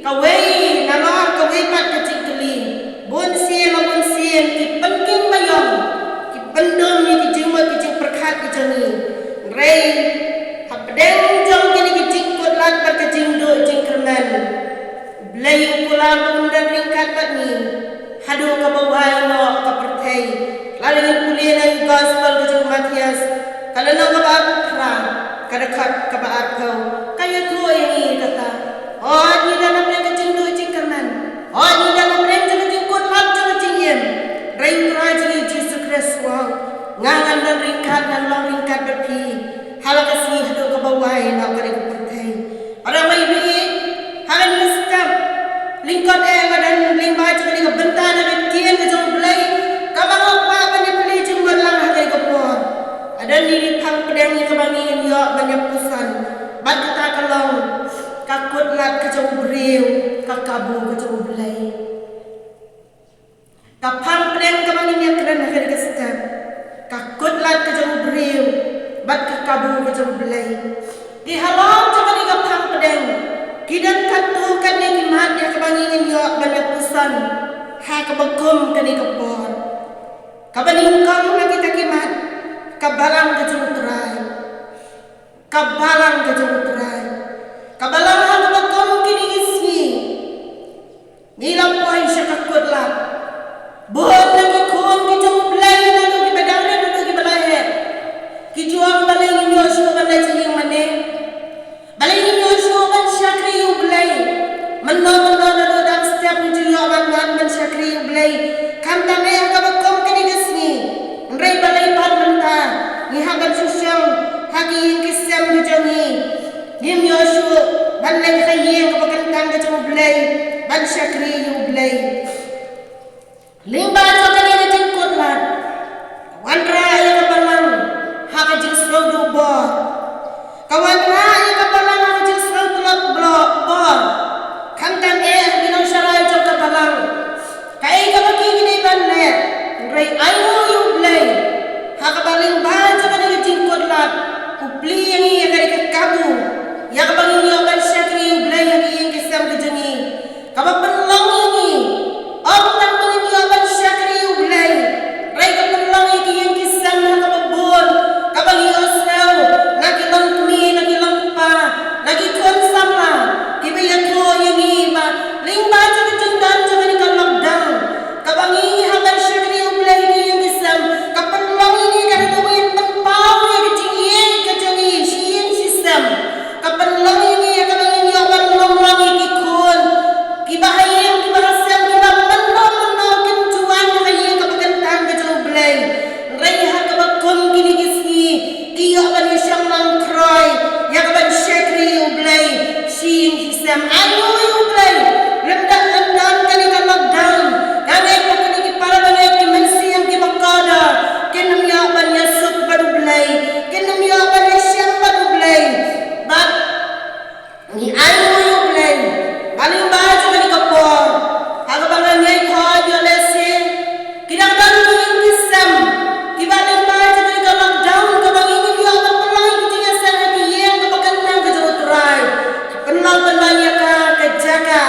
kawei nalor kawei pat ka jingkylli, bunsien la bunsien ki pynking baïong, ki pyndum ïa ki jingmut ki jingpyrkhat ki jong ngi. Hynrei hapdeng jong kine ki jingkut lad bad ka jingduh jingkyrmen, U Blei u kular ba un don ryngkat bad ngi haduh kaba wai noh ka pyrthei. Lada ngin pule na ka Gospel ka jong u Mathaios, ka lynnong kaba arphew phra, ka dkhot kaba arphew, ka ïathuh ïa ngi kata: Hooid ngi don hapdeng ka jingduh jingkyrmen, hooid ngi don hapdeng jong ka jingkut lad jong ka jingim, hynrei U Trai jong ngi Jisu Khrist u ong: Nga ngan don ryngkat, ngan long ryngkat bad phi ha la ka sngi haduh kaba wai noh kane ka pyrthei. Para bangeit, briew, ka kabu ka jong U Blei. Ka phang pdeng kaba ngin ïa kren ha kane ka step, ka kut lad ka jong u briew bad ka kabu ka jong U Blei. Te halor jong kane ka phang pdeng, ki don katto katne ki mat ïa kaba ngin ïoh ban ïa puson ha kaba kum kane ka por. Kaba nyngkong na kita ki mat, ka balang ka jong U Trai. Ka balang ka jong U Trai. Ka balang ha kaba kum kine ki sngi. Ngi la poi sha ka kut lad. Bun na ki khun ki jong U Blei, naduh kiba dang rit haduh kiba la heh, ki ju ong balei ngim ïoh shuh ban leit sha ïingmane. Balei ngim ïoh shuh ban shakri ïa U Blei. Mynno mynno naduh dang step ngi ju ïoh ban wan ban shakri ïa U Blei. Khamtam eh ha kaba kum kine ki sngi. Hynrei balei pat mynta ngi hap ban shu shong ha ki ïing ki sem ki jong ngi. Ngim ïoh shuh ban leit ha ïing kaba kyntang ka jong U Blei ban shakri ïa U Blei. Lyngba jong kane ka jingkut lad, ka wanrah ïa ka balang ha ka jingsngewduh bor. Ka wanrah ïa ka balang ha ka jingsngewtlot bor. Khamtam eh ha ki nongshakri jong ka balang. Kaei kaba ki dei ban leh, hynrei ainguh ïa U Blei. Ha kaba lyngba jong kane ka jingkut lad, u plie ïa ngi ïa kane ka kabu, ïa kaba ngin ïoh ban shakri ïa U Blei ha ki ïing ki sem ki jong ngi. Kaba pynlong ïa ngi, ym tang ba ngin ïoh ban shakri ïa U Blei, hynrei ka pynlong ïa ki ïing ki sem ha kaba bun, kaba ngi ïohsngew na ki longkmie, na ki longkpa, na ki khun samla kiba ïathuh ïa ngi ba lyngba jong ka jingdon jong kane ka lockdown, kaba ngi hap ban shakri ïa U Blei ha ki ïing ki sem, ka pynlong ïa ngi, ka dei kaba ngin pynpaw ïa ka jingïeit ka jong ngi shi ïing shi sem. Ka pynlong ïa ngi ïa kaba ngin ïoh ban long lang ïa ki khun kiba ha ïing kiba ha sem, kiba mynno mynno kin ju wan ha ka ïing kaba kyntang ka jong U Blei. Hynrei ha kaba kum kine ki sngi, ki ïoh ban ïashong lang khroi ïa ka ban shakri ïa U Blei shi ïing shi sem. Ainguh ïa U Blei, lymda ym don kane ka lockdown, nga ngeit ba kine ki para bangeit, ki mynsiem kiba kordor, kin ym ïoh ban ïasuk bad U Blei, kin ym ïoh ban ïashem bad U Blei. Bad ngi ainguh ïa U Blei ba lyngba jong kane ka por, ha kaba nga ngeit hooid ïoh lehse ki dang don ki ïing ki sem kiba lyngba jong kane ka lockdown, kaba ngi ngim ïoh ban pynlong ïa ki jingïaseng ha ki ïing kaba kyntang ka jong U Trai. Ki pynlong pynban ïa ka ka jaka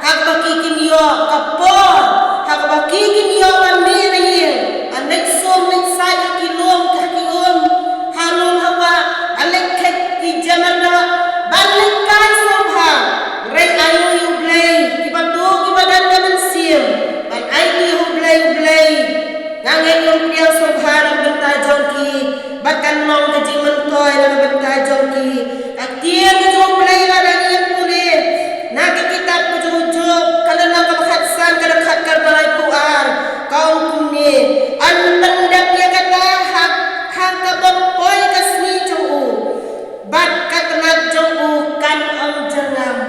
ha kaba ki kin ïoh ka por, ha kaba ki kin ïoh ban mih na ïing, ban leit sum leit sait ha ki lum ha ki um, ha lum ha wah, ban leit kheit ki jam doh, ban leit kai sngewbha. Hynrei ainguh ïa U Blei, kiba tuh kiba don ka mynsiem ban aiti ha U Blei, U Blei, nga ngeit un pdiang sngewbha na ka bynta jong ki, bad kan long ka jingmyntoi na ka bynta jong ki. Ka ktien ka jong U Blei lada ngi pule na ka kitab ka jong u Job, ka lynnong kaba khatsan, ka dkhot kaba laiphew ar, ka ong kumne: Yn pyndep ïa kata ha, ha kaba poi ka sngi jong u, bad ka tnat jong u kan ym jyrngam.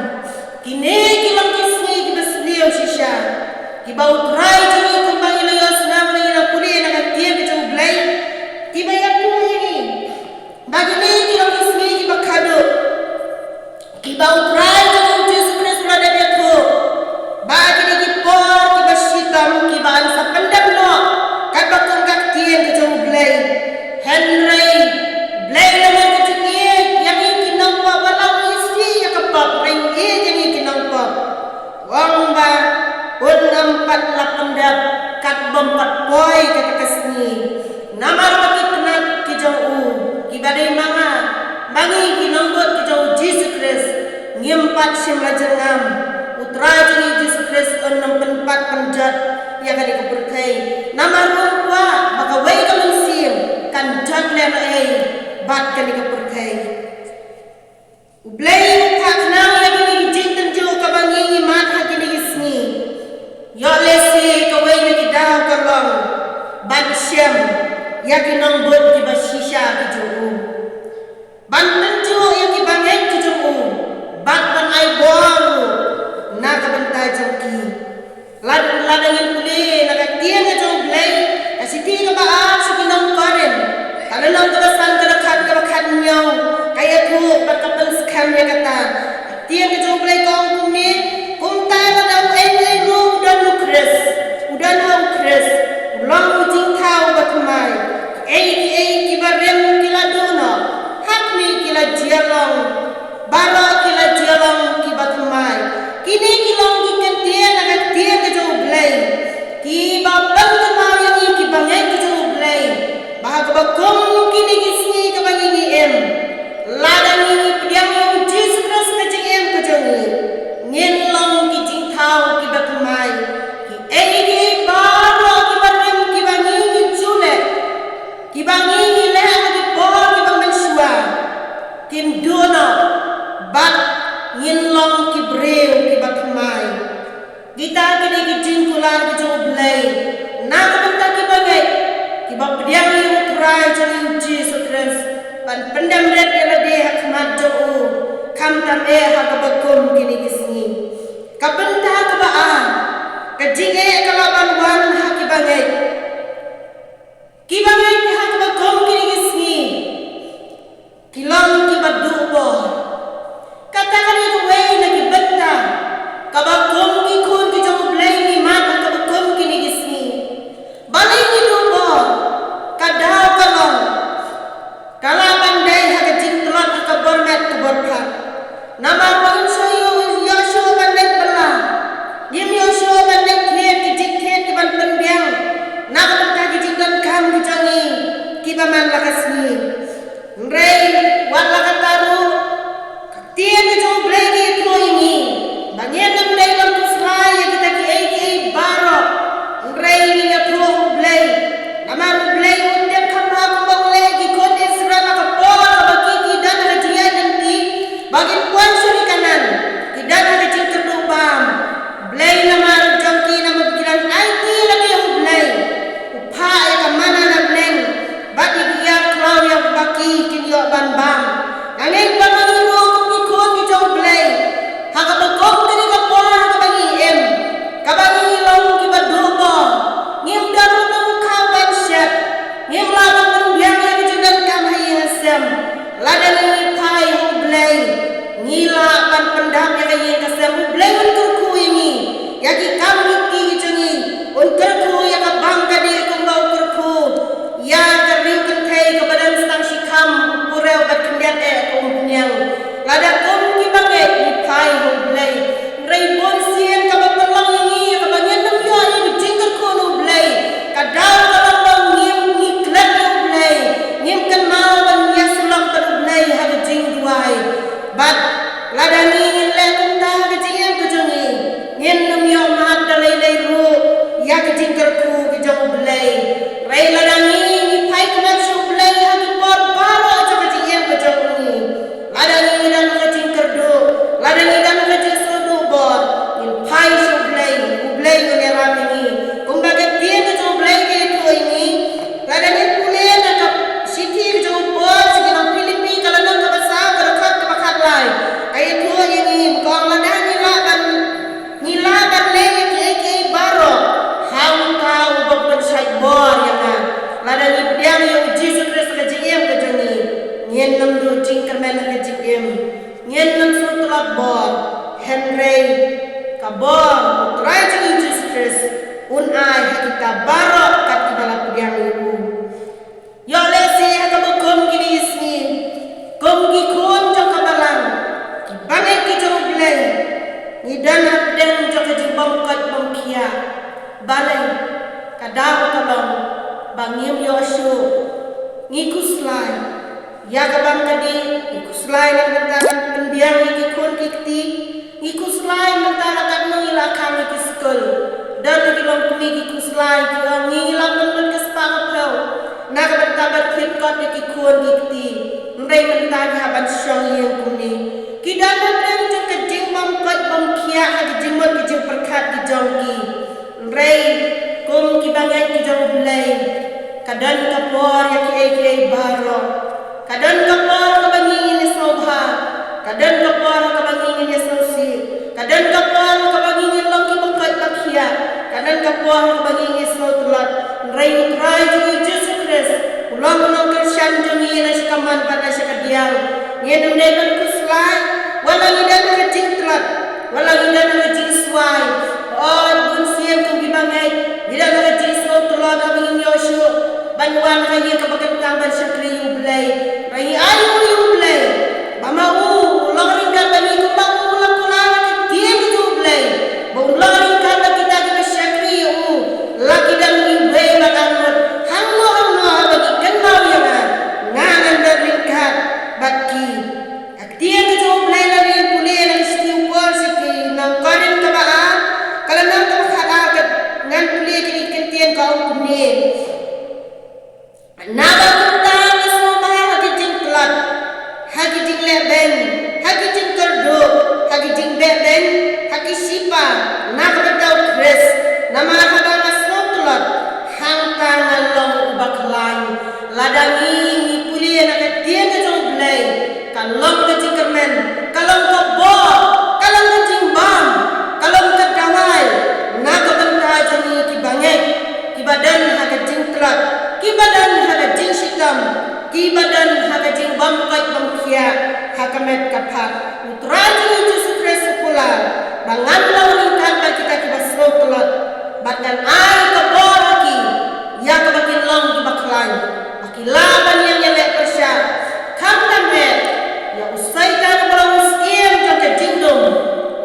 Kine ki long ki sngi kiba sniew shisha, kiba U Trai jong ngi, kumba ngi la ïohsngew, ngi la pule na ka ktien ka jong U Blei, kiba ïathuh ïa ngi ba kine ki long ki sngi kiba khadduh, kiba U Trai jong ngi U Jisu Khrist u la dep ïathuh ba kine ki por kiba shitom, kiba yn sa pyndep noh, katba kum ka ktien ka jong U Blei. Hynrei U Blei u la ïoh ka jingïeit ïa ngi ki nongpop, wat la u isih ïa ka pop, hynrei u ïeit ïa ngi ki nongpop. U ong ba un ym pat la pyndep kat bym pat poi kata ka sngi. Namar ba ki tnat ki jong u, kiba dei ma nga, ma ngi ki nongbud ki jong U Jisu Khrist, ngim pat shym la jyrngam. U Trai jong ngi U Jisu Khrist un ym pynpat pynjot ïa kane ka pyrthei. Namar u kwah ba kawei ka mynsiem kan jot lehnohei bad kane ka pyrthei. U Blei u phah khnang ïa kine ki jingtynjuh kaba ngi ngi mad ha kine ki sngi. Ïoh lehse kawei na ki daw ka long ban shem ïa ki nongbud kiba shisha ki jong u, ban tynjuh ïa ki bangeit ki jong u, bad ban ai bor ruh na ka bynta jong ki. Lada, lada ngin pule na ka ktien ka jong U Blei, ka shithi kaba ar sha ki nong Korinth, ka lynnong kaba san, ka dkhot kaba khathynñiew, Ba kum kine ki sngi kaba ngi ngi im, lada ngi ngi pdiang ïa u Jisu Khrist ka jingim ka jong ngi, ngin long ki jingthaw kiba thymmai. Kiei kiei baroh kiba rim kiba ngi ngi ju leh, kiba ngi ngi leh ha ki por kiba mynshuwa, kin duh noh, bad ngin long ki briew kiba thymmai. Kita ki dei ki jingkular ki jong U Blei na ka bynta kiba ngeit, kiba pdiang ïa U Trai jong ngi U Jisu Khrist, ban pyndem rit ïa lade ha khmat jong u, khamtam eh ha kaba kum kine ki sngi. Ka bynta kaba ar, ka jingeh ka lah ban wan ha kiba ngeit. Kiba ngeit ha kaba kum kine ki sngi ki long kiba duh bor. Kata ka dei kawei na ki bynta kaba kum ki khun ki jong U Blei ngi mad ha kaba kum kine ki sngi. Balei ngi duh bor? Ka daw ka long, ka lah ban dei ha ka jingtlot ha ka bor met ka bor phad. Namar ba ngim shu ïoh, ïoh shuh ban leit bylla, ngim ïoh shuh ban leit thied ki jingthied kiban pynbiang na ka bynta ki jingdonkam ki jong ngi kiba man la ka sngi. Hynrei wat la katta ruh, ka ktien ka jong U Blei ka ïathuh ïa ngi ba ngin ym dei ban khuslai ïa kita kiei kiei baroh. Hynrei ngin ïathuh ha U Blei, namar U Blei un tip kham bha kumba u leh ïa ki khun Israel ha ka por kaba ki, ki don ha ka jingïaid lynti, ba kin poi sha ri Kanaan, ki don ha ka jingkyrduh bam. Blei namar jong ki, namar ba ki dang aiti lade ha U Blei, u phah ïa ka manna na bneng, bad ïa ki ïar khlaw ïa ba ki kin ïoh ban bam. Nga ngeit ba ma ngi ruh kum ki khun ki jong U Blei, ha kaba kum kane ka por ha kaba ngi im, kaba ngi long kiba duh bor, ngim don ruh tang u khaw ban shet, ngim lah ban pynbiang ïa ka jingdonkam ha ïing ha sem. Lada ngi phai ha U Blei, ngi lah ban pyndap ïa ka ïing ka sem. U Blei un kyrkhu ïa ngi ïa ki kam ki kti ki jong ngi. Un kyrkhu ïa ka bam ka dih kumba u kyrkhu ïa ka riew kynthei kaba dang sdang shikham, u purew bad khyndiat eh ka umphniang. Lada kum kiba ngeit ngi phai ha U Blei, hynrei bun sien kaba pynlong ïa ngi ïa kaba ngin ym ïoh ïa ka jingkyrkhu na U Blei, ka daw ka long ba ngim, ngi klet ïa U Blei, ngim kynmaw ban ïasyllok bad U Blei ha ka jingduwai. Bad lada ngi ngin leh kumta ha ka jingim ka jong ngi, ngin ym ïoh mad da lei lei ruh ïa ka jingkyrkhu ka jong U Blei. Hynrei lada ngi ngi phai khmat sha U Blei ha ki por baroh jong ka jingim ka jong ngi, lada ngi ngi don ha ka jingkyrduh, lada ngi don ha ka jingsngewduh bor, ngin phai sha U Blei, U Blei un ïarap ïa ngi. Kumba ka ktien ka jong U Blei ka ïathuh ïa ngi, lada ngin pule na ka shithi ka jong u Paul sha ki nong Philippi, ka lynnong kaba saw, ka dkhot kaba khatlai, ka ïathuh ïa ngi, ka ong lada ngi lah ban, ngi lah ban leh ïa kiei kiei baroh ha uta uba pynshait bor ïa nga. Lada ngi pdiang ïa U Jisu Khrist ha ka jingim ka jong ngi, ngin ym duh jingkyrmen ha ka jingim, ngin ym sngewtlot bor, hynrei ka bor U Trai jong ngi U Jisu Khrist un ai ha kita baroh kat kiba la pdiang ïa u. Ïoh lehse ha kaba kum kine ki sngi, kum ki khun jong ka balang, ki bangeit ki jong U Blei, ngi don hapdeng jong ka jingbymkoit bymkhiah. Balei? Ka daw ka long ba ngim ïoh shuh. Ngi khuslai ïa ka bam ka dih, ngi khuslai na ka bynta ban pynbiang ïa ki khun ki kti, ngi khuslai mynta la katno ngi la khang ïa ki skul. Don ki longkmie ki khuslai, ki ong ngi, ngi la pynlut ka spah ka phew na ka bynta ban thied kot ïa ki khun ki kti. Hynrei mynta ki hap ban shong ïing kumne. Ki don hapdeng jong ka jingbymkoit bymkhiah ha ki jingmut ki jingpyrkhat ki jong ki. Hynrei kum ki bangeit ki jong U Blei, ka don ka por ïa kiei kiei baroh. Ka don ka por kaba ngi ngin ïasngewbha, ka don ka por kaba ngi ngin ïasngewsih, ka don ka por kaba ngi ngin long kiba koit ba khiah, ka don ka por kaba ngi ngin ïasngewtlot. Hynrei U Trai jong ngi U Jisu Khrist u long u nongkyrshan jong ngi na sha ka mon bad na sha ka diang. Ngin ym dei ban khuslai wat la ngi don ha ka jingtlot, wat la ngi don ha ka jingswai. Hooid, bun sien kum ki bangeit ngi don ha ka jingsngewtlot haba ngim ïoh shuh ban wan ha ka ïing kaba kyntang ban shakri ïa U Blei. Hynrei ngi ai ïa U Blei ba ma u u long ryngkat bad ngi, kumba u la kular ha ka ktien ka jong U Blei ba un long ryngkat bad kita kiba shakri ïa u, la ki don kiwei bad arngut. Hangno hangno haba ngi kynmaw ïa ki jingkyrduh, ha ki jingbeh beiñ, ha ki shipa, na ka bynta u Khrist, namar haba nga sngewtlot, hangta nga long uba khlaiñ. Lada ngi, ngi pule na ka ktien ka jong U Blei, ka long ka jingkyrmen, ka long ka bor, ka long ka jingbam, ka long ka dawai, na ka bynta jong ngi kiba ngeit, kiba don ha ka jingtlot, kiba don ha ka jingshitom, kiba don ha ka jingbym koit bym khiah, ha ka met ka phad. U Trai jong ngi Jisu Khrist u kular, ba ngan long ryngkat bad kita kiba sngewtlot, bad ngan ai ka bor ha ki, ïa kaba kin long kiba khlaiñ, ba ki lah ban ïeng ïaleh pyrshah, khamtam eh ïa u Soitan uba long u syiem jong ka jingdum,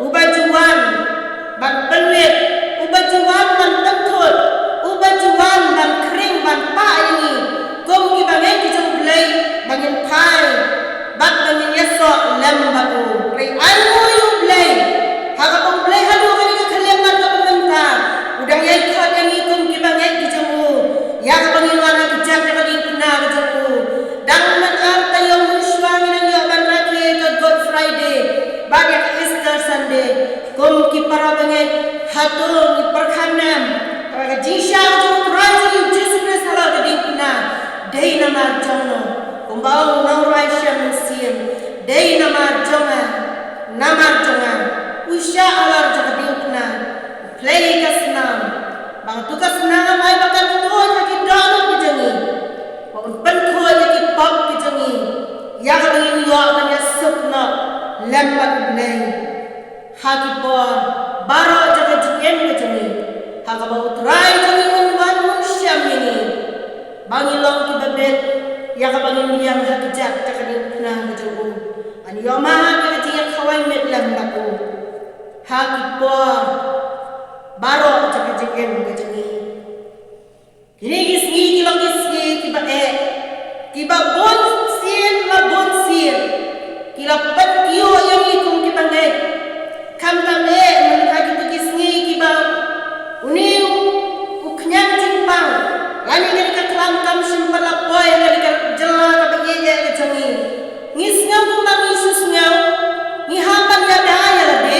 uba ju wan ban pynwit, uba ju wan ban pynthut, uba ju wan ban khring ban pah ïa ngi kum kiba ngeit ki jong U Blei, ba ngin phai bad ba ngin ïasoh lem bad u. Hynrei ai nguh ïa U Blei, ha kaba U Blei haduh kane ka khyllipmat kaba mynta u dang ïai khot ïa ngi kum kiba ngeit ki jong u, ïa kaba ngin wan ha ka jaka ka diengphna ka jong u. Dang man ar taïew mynshuwa ngi nang ïoh ban rakhe ïa ka Good Friday bad ïa ka Easter Sunday. Kum ki para bangeit, hato ngi pyrkhat ne em ba ka jingshah jong U Trai jong ngi Jisu Khrist halor ka diengphna dei namar jong no? Kumba ong u nongrwai Shem Mynsiem, dei namar jong nga, namar jong nga u shah halor jong ka diengphna, u plie ka snam, ba kato ka snam ai ba kan tuid ha ki dohnud ki jong ngi, ba un pynkhuid ïa ki pop ki jong ngi, ïa kaba ngin ïoh ban ïasuk noh lem bad U Blei ha ki por baroh jong ka jingim ka jong ngi, ha kaba U Trai jong ngi un wan un shem ïa ngi, ba ngin long kiba bit, ïa kaba ngin ïeng ha ka jaka ka diengphna ka jong u, ban ïoh mad ïa ka jingïakhawai miet lem bad u ha ki por baroh jong ka jingim ka jong ngi. Kine ki sngi ki long ki sngi kiba eh, kiba bun sien la bun sien ki la pynkiew ïa ngi kum kiba ngeit. Khamtam eh mynta kito ki sngi kiba une u khñiang jingpang lane kane ka khlam kam shim pat la poi ha kane ka jylla kaba ïeit ka jong ngi. Ngi sngew kumba ngi shu sngew, ngi hap ban ïada ïa lade,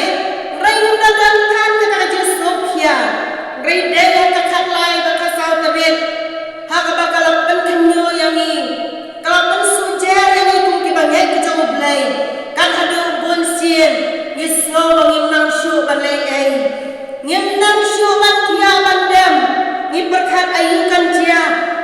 hynrei ngim da don than kata ka jingsngewkhia. Hynrei dei ha ka khatlai bad ka saw tarik, ha kaba ka la pynkhynñiuh ïa ngi, ka la pynsuhjer ïa ngi kum kiba ngeit ki jong U Blei. Kat haduh bun sien ngi sngew ba ngim nang shuh ban leh ei ei. Ngim nang shuh ban thiah ban dem. Ngi pyrkhat aïu kan jia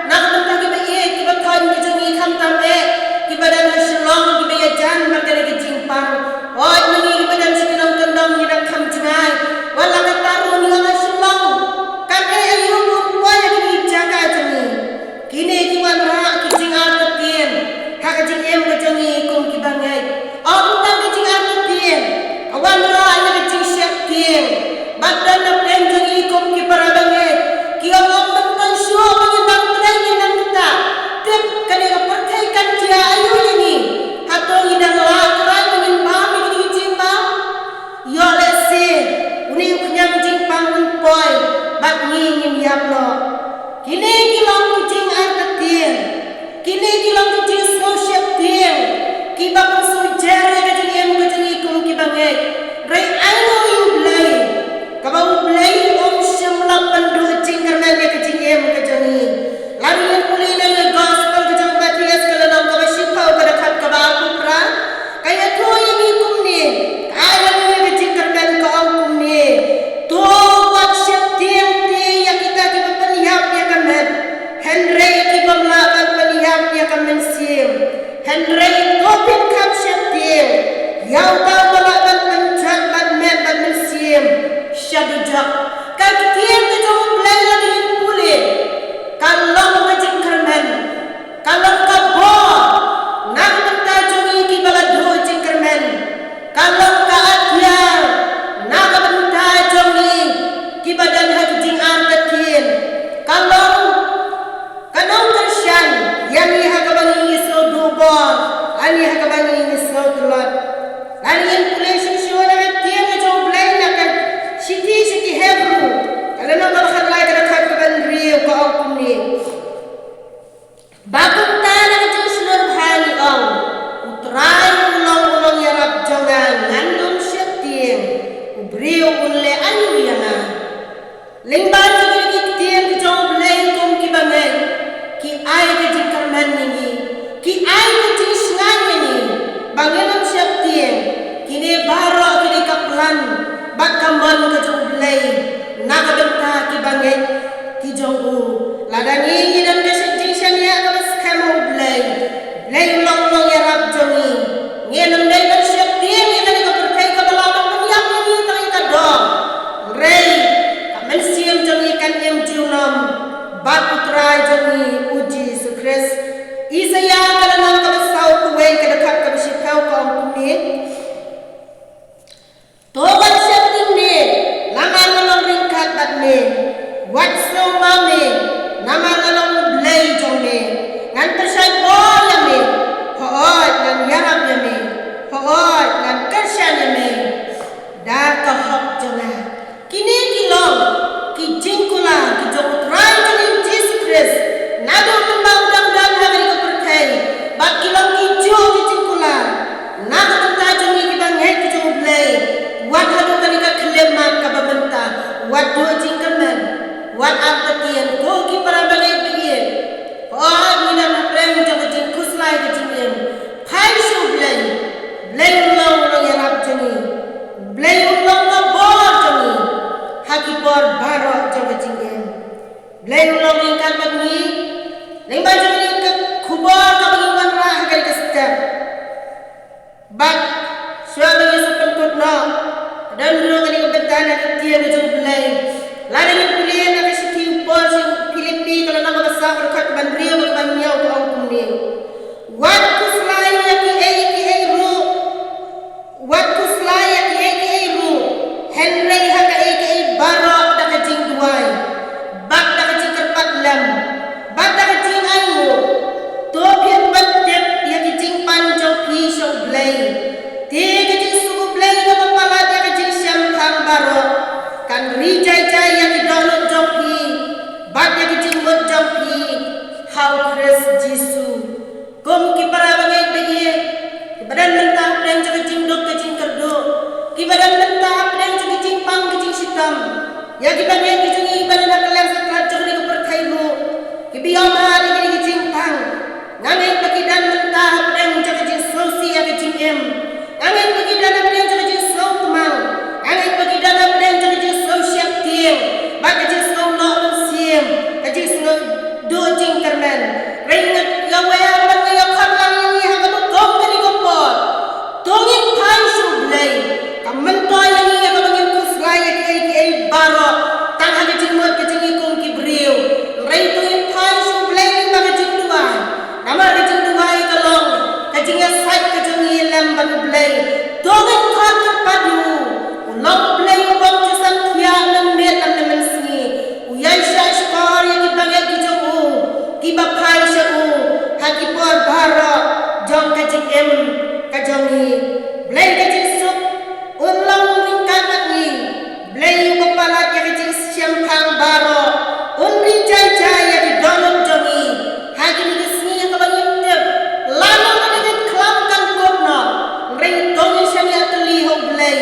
na ka bynta kiba ïeit kiba thoiñ ki jong ngi, khamtam eh kiba don ha Shillong kiba ïajan bad kane ka jingpang. Hooid, ma ngi kiba don sha ki nongkyndong ngi dang kham jngai. Wat la katta ruh ngi wan ha Shillong, kan eh aïu ban poi ha kine ki jaka jong ngi. Kine ki wanrah ki jingartatien ha ka jingim ka jong ngi kum kiba ngeit. Ym tang ki jingartatien, ka wanrah ïa ka jingsheptieng. Bad don na pdeng jong ngi kum ki para bangeit, ki ong ym myntoi shuh ba ngin dang trei ngin dang ktah. Tip kane ka pyrthei kan jia aïu ïa ngi. Hato ngi dang lah trai ba ngin bam ïa kine ki jingbam? Ïoh lehse une u khñiang jingpang un poi bad ngi ngin ïap noh. Kine ki long ki jingartatien, kine ki long ki jingsngewsheptieng kiba pynsuhjer ïa ka jingim ka jong ngi kum kiba ngeit. Hynrei ai nguh ïa U Blei, kaba U Blei um shym la pynduh jingkyrmen ïa ka jingim ka jong ngi. Lada ngin pule na ka Gospel ka jong u Mathaios ka lynnong kaba shiphew ka dkhot kaba arphew phra, ka ïathuh ïa ngi kumne, ka ai ïa ngi ka jingkyrmen, ka ong kumne: To wat sheptieng te ïa kita kiba pynïap ïa ka met, hynrei ki bym lah ban pynïap ïa ka mynsiem. Hynrei to pynkham sheptieng ïa uta uba lah ban pynjot bad met bad mynsiem sha dujok. Ka ktien ka jong U Blei lada ngin pule, ka long ka jingkyrmen, ka long ka bor na ka bynta jong ngi kiba la duh jingkyrmen, ka long ka atiar na ka bynta jong ngi kiba don ha ka jingartatien, ka long ka nongkyrshan ïa ngi ha kaba ngi sngew duh bor, ha ngi ha kaba ngi sngew tlot. Lada ngin pule shuh shuh na ka ktien ka jong U Blei na ka shithi sha ki Hebru, ka lynnong kaba khatlai ka dkhot kaba hynriew, ka ong kumne: Ba kumta na ka jingshlur bha ngi ong, U Trai u long u nongïarap jong Hooid, ngan kyrshan ïa me da ka hok jong nga. Kine ki long ki jingkular ki jong U Trai jong ngi Jisu Khrist, naduh mynba u dang don ha kane ka pyrthei. Bad ki long ki juh ki jingkular na ka bynta jong ngi kiba ngeit ki jong U Blei, wat haduh kane ka khyllipmat kaba mynta, wat duh jingkyrmen, wat artatien, ko ki para bangeit ba ïeit. Hooid, ngi don hapdeng jong ka jingkhuslai ka jingim. Phai sha U Blei. Blei un long u nongïarap jong ngi. Blei un long ka bor jong ngi ha ki por baroh jong ka jingim. Blei un long ryngkat bad ngi lyngba jong kane ka khubor kaba ngi wanrah ha kane ka step. Bad shuwa ba ngi sa pynkut noh, don ruh kane ka bynta na ka ktien ka jong U Blei. Lada ngi pule na ka shithi u Paul sha ki Philippi, ka lynnong kaba saw, ka dkhot kaba hynriew bad kaba hynñiew, ka ong kumne: Wat khuslai ïa kiei kiei ruh, wat khuslai ïa kiei kiei ruh, hynrei ha kaei kaei baroh da ka jingduwai bad da ka jingkyrpad lem bad da ka jingainguh, to phin pyntip ïa ki jingpan jong phi sha U Blei. Te ka jingsuk U Blei kaba palat ïa ka jingshemphang baroh kan ri jai jai ïa ki dohnud jong phi bad ïa ki jingmut jong phi ha U Khrist Jisu. Kum ki para bangeit ba ïeit, kiba don mynta hapdeng jong ka jingduk ka jingkyrduh, kiba don mynta hapdeng jong ka jingpang ka jingshitom, ïa ki bangeit ki jong ngi ba don ha kylleng saklat jong kane ka pyrthei ruh, kiba ïoh mad ïa kine ki jingpang, nga ngeit ba ki don mynta hapdeng jong ka jingsngewsih ïa ka jingim. Nga ngeit ba ki don hapdeng jong ka jingsngewtmang. Nga ngeit ba ki don hapdeng jong ka jingsngewsheptieng bad ka jingsngewnoh mynsiem, ka jingsngewduh jingkyrmen. Hynrei nga ïawer bad nga ïakhot lang ïa ngi ha kaba kum kane ka por. To ngin phai sha U Blei. Kam myntoi ïa ngi ïa kaba ngin khuslai ïa kiei kiei baroh tang ha ka jingmut ka jong ngi kum ki briew. Hynrei to ngin phai sha U Blei lyngba ka jingduwai. Namar ka jingduwai ka long ka jingïasaid ka jong ngi lem bad U Blei. To ngin khot kyrpad ïa u. U long U Blei uba ju samthiah mynmiet lem ne mynsngi. U ïaishah shkor ïa ki bangeit ki jong u kiba phai sha u ha ki por baroh jong ka jingim ka jong ngi. Blei ka jingsuk un long ryngkat bad ngi. Blei uba palat ïa ka jingshemphang baroh un ri jai jai ïa ki dohnud jong ngi ha kine ki sngi ha kaba ngim tip lano kane ka khlam kan kut noh. Hynrei to ngin shaniah tylli ha U Blei.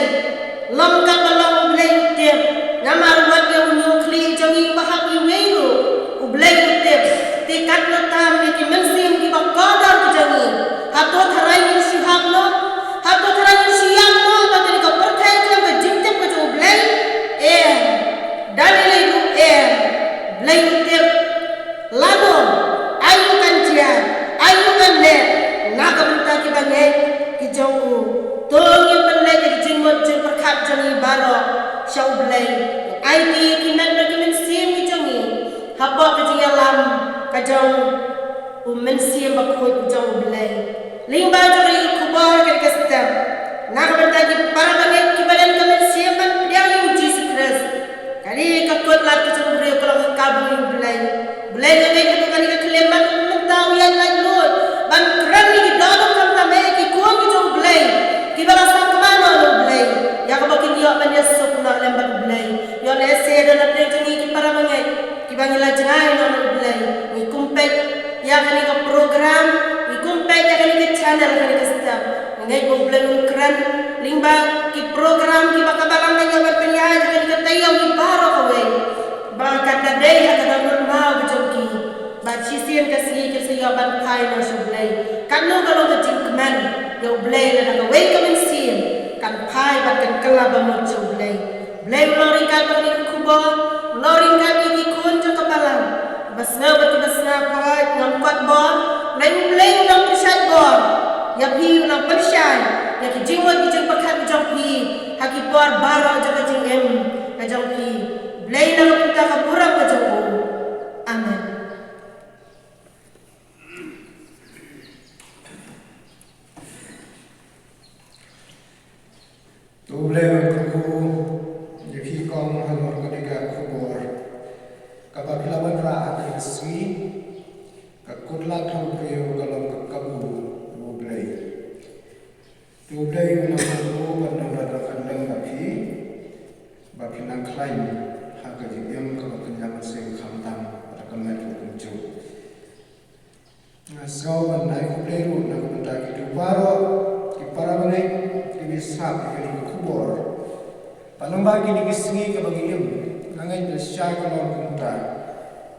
Long kaba long, U Blei u tip. Namar wat ïa u ñiewkhlieh jong ngi uba hap iwei ruh, U Blei u tip. Te katno tam ïa ki mynsiem kiba kordor ki jong ngi. Hato tharai ngin shu hap noh? Hato tharai ngin shu ïap noh ba kane ka pyrthei khlem ka jingtip ka jong U Blei? Em. Da lei lei ruh em. Blei u tip. Lano, aïu kan jia, aïu kan leh na ka bynta ki bangeit ki jong u. To ngin pynleit ïa ki jingmut jingpyrkhat jong ngi baroh sha U Blei. Aiti ïa ki met bad ki mynsiem ki jong ngi hapoh ka jingïalam ka jong U Mynsiem Bakhuid u jong U Blei. Lyngba jong kane ka khubor kane ka step, na ka bynta ki para bangeit kiba don ka mynsiem ban pdiang ïa U Jisu Khrist. Kane ka kut lad ka jong u briew ka long ka kabu ïa U Blei. Blei, nga ngeit haduh kane ka khyllipmat mynta u ïaid laitluid ban kren ïa ki dohnud khamtam eh ki khun ki jong U Blei kiba la sangkmen noh na U Blei, ïa kaba kin ïoh ban ïasuk noh lem bad U Blei. Ïoh lehse don hapdeng jong ngi ki para bangeit kiba ngi la jngai noh na U Blei. Ngi kum peit ïa kane ka program, ngi kum peit ïa kane ka channel, kane ka step. Nga ngeit ba U Blei un kren lyngba ki program kiba ka Balang kan ïoh ban pynïaid ha kane ka taïew ïa baroh kawei, ba kan da dei ha ka dohnud maw ka jong ki. Bad shisien ka sngi kin sa ïoh ban phai noh sha U Blei. Katno ka long ka jingkmen ïa U Blei lada kawei ka mynsiem kan phai bad kan kylla bamut sha U Blei. Blei un long ryngkat bad kane ka khubor, un long ryngkat ïa ki khun jong ka Balang. Ba sngew bad kiba sngap, hooid, ngam kot bor, hynrei U Blei un nang pynshait bor ïa phi, un nang pynshai ïa ki jingmut ki jingpyrkhat ki jong phi ha ki por baroh jong ka jingim ka jong phi. Blei na ka bynta ka burom ka jong u. Amen. To U Blei un kyrkhu ïa phi kong halor kane ka khubor kaba phi la wanrah ha kane ka sngi. Ka kut lad ha u briew ka long ka kabu ïa U Blei. To U Blei u nang kyrkhu bad nang don ryngkat lem bad phi, ba phin nang khlaiñ ha ka jingim kaba pynïap mynsiem khamtam bad ka met u kumjuh. Nga sngew ban ai khublei ruh na ka bynta kito baroh ki para bangeit kiba sngap ïa kane ka khubor. Ba lyngba kine ki sngi kaba ngi im, nga ngeit ba shisha ka long kumta,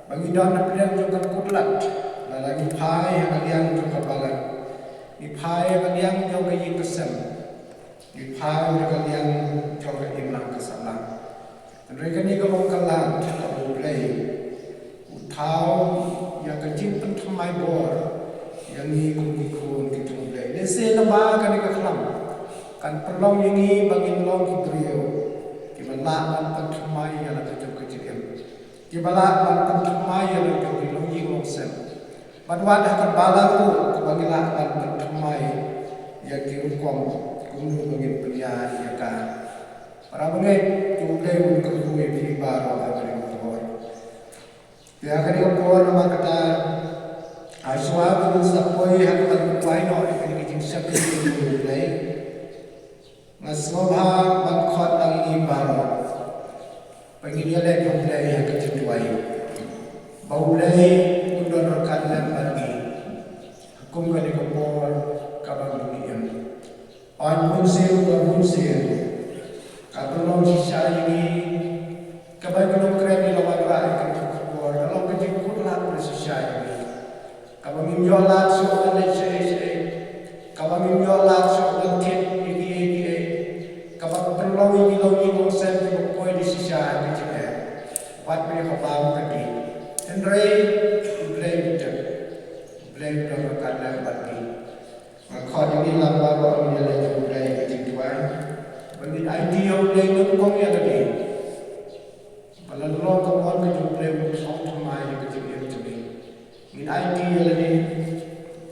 ba ngi don hapdeng jong ka kut lad, lada ngi phai ha ka liang jong ka balang, ngi phai ha ka liang jong ka ïing ka sem, ngi phai ha ka liang jong ka imlang ka sahlang. Hynrei kane ka long ka lad kaba U Blei u thaw ïa ka jingpynthymmai bor ïa ngi kum ki khun ki jong U Blei. Lehse namar kane ka khlam kan pynlong ïa ngi ba ngin long ki briew kiba lah ban pynthymmai ïa la ka jong ka jingim, kiba lah ban pynthymmai ïa la ka jong ki longïing longsem. Bad wat ha ka balang ruh kaba ngi lah ban pynthymmai ïa ki rukom kumno ba ngin pynïaid ïa ka. Para bangeit, U Blei un kyrkhu ïa phi baroh ha kane ka por. Te ha kane ka por namar kata, ha shuwa ba ngin sa poi ha kaba ngin pynlong ïa kane ka jingshakri jong U Blei, nga sngewbha ban khot ïa ngi baroh ba ngin ïaleit ïa U Blei ha ka jingduwai, ba U Blei un don ryngkat lem bad ngi ha kum kane ka por kaba ngi im. Hynrei bunsien, bunsien ka pynlong shisha ïa ngi, kaba ngi long kren ïa la wanrah ïa kane ka khubor, ka long ka jingkut lad shisha ïa ngi. Kaba ngim ïoh lad shuh ban leit shaei shaei, kaba ngim ïoh lad shuh ban thied ïa kiei kiei, kaba pynlong ïa ngi long ïa ki longsem kiba poi da shisha ha ka jingeh. Wat ïa ka bam ka dih. Hynrei U Blei u tip, U Blei u don ryngkat lem bad ngi. Nga khot ïa ngi lang baroh ngin ïaleit ïa U Blei ha ka jingduwai, ba ngin aiti ïa U Blei nyngkong ïa lade. Ba la long ka mon ka jong U Blei un thaw thymmai ïa ka jingim jong ngi. Ngin aiti ïa lade.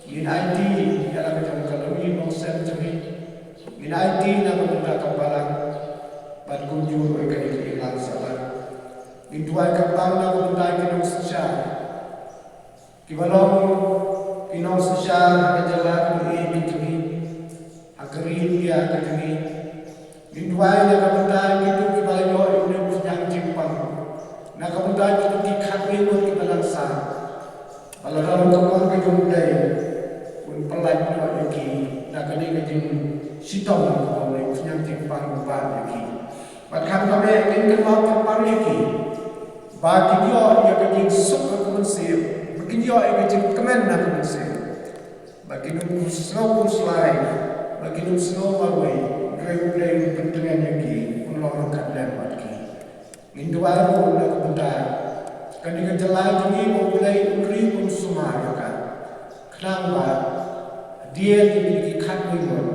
Ngin aiti ïa la ka jong ka longïing longsem jong ngi. Ngin aiti na ka bynta ka balang bad kumjuh ruh ïa ka imlang sahlang. Ngin duwai kyrpang na ka bynta ki nongsynshar kiba long ki nongsynshar ha ka jylla kaba ïeit ka jong ngi, ha ka ri India ka jong ngi. Ngin duwai na ka bynta kito kiba la ïoh ïa une u khñiang jingpang, na ka bynta kito ki khadwei ngut kiba dang sah, ba lada long ka mon ka jong U Blei, un pyllait noh ïa ki na kane ka jingshitom kaba une u khñiang jingpang u pan ïa ki. Bad khamtam eh ngin kynmaw kyrpang ïa ki, ba kin ïoh ïa ka jingsuk ha ka mynsiem, ba kin ïoh ïa ka jingkmen ha ka mynsiem, ba kin ym sngew khuslai, ba kin ym sngew marwei. Hynrei U Blei un pyntngen ïa ki, un long ryngkat lem bad ki. Ngin duwai ruh na ka bynta kane ka jylla jong ngi, ba U Blei un ri un sumar ïa ka. Khnang ba hadien kine ki khadwei ngut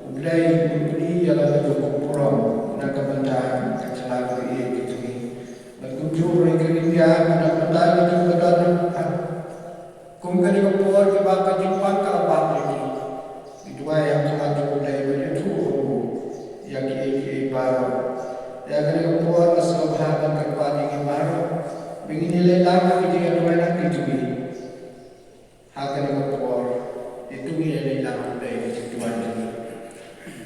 U Blei un pyni ïa la ka jong ka burom na ka bynta ka jylla kaba ïeit ka jong ngi. Bad kumjuh ruh ïa ka India, na ka bynta ka jong ka don kum kane ka por kaba ka jingpang ka la bam ïa ki. Ngi duwai ha khmat jong U Blei ban ïathuh ruh ïa kiei kiei baroh. Ïa kane ka por nga sngewbha ban kyrpad ïa ngi baroh ba ngin ïaleh lang ha ka jingïaduwai lang ka jong ngi. Ha kane ka por, ïa tu ngi ïa leit lang ha U Blei ha ka jingduwai jong ngi.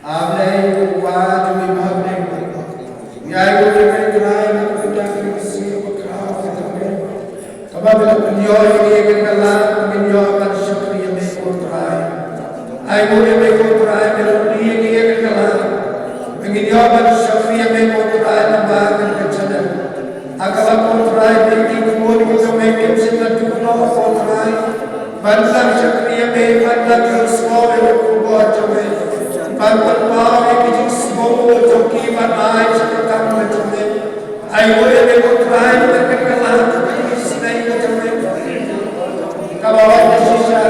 A Blei U Kpa jong ngi ba ha bneng, ngi ai nguh ïa me Trai na ka bynta kane ka sngi kaba khraw kaba me, kaba me la pynïoh ïa ngi ïa kane ka lad ba ngin ïoh ban shakri ïa me ko Trai. Ai nguh ïa me ko Trai, me la pynïoh ïa ngi ïa kane ka lad ba ngin ïoh ban shakri ïa me ko Trai lyngba kane ka channel. Ha kaba ko Trai, ki khun ki jong me kim shym la duh noh ko Trai ban nang shakri ïa me, ban nang pynshai ïa ka khubor jong me, ban pynpaw ïa ka jingsngew jong ki ban ai sha ka kam ka jong me. Ai nguh ïa me ko Trai, na ka bynta ka lad ka jong me, kaba hok ka shisha,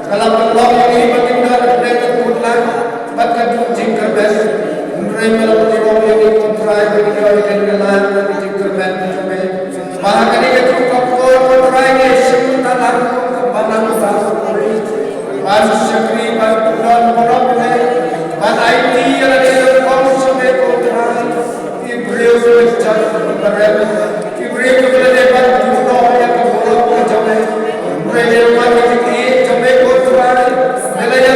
ka la pynlong ïa ngi ba ngin don hapdeng ka kut lad bad ka jingkyrmen. Hynrei me la pynlong ïa ngi ko Trai ba ngin ïoh ïa ka lad bad ka jingkyrmen ka jong me. Ba ha kane ka jingkyrkhu ko Trai ngi shim ka lad kum ka balang ba u ri, ban shakri, ban don burom ïa me, ban aiti ïa lade rukom jong me ko Trai. Ki briew kiba jan kiba rem, ki briew kiba la dei ban duh noh ïa ka burom ka jong me. Hynrei lyngba ka jingïeit jong me ko Trai, me la ïa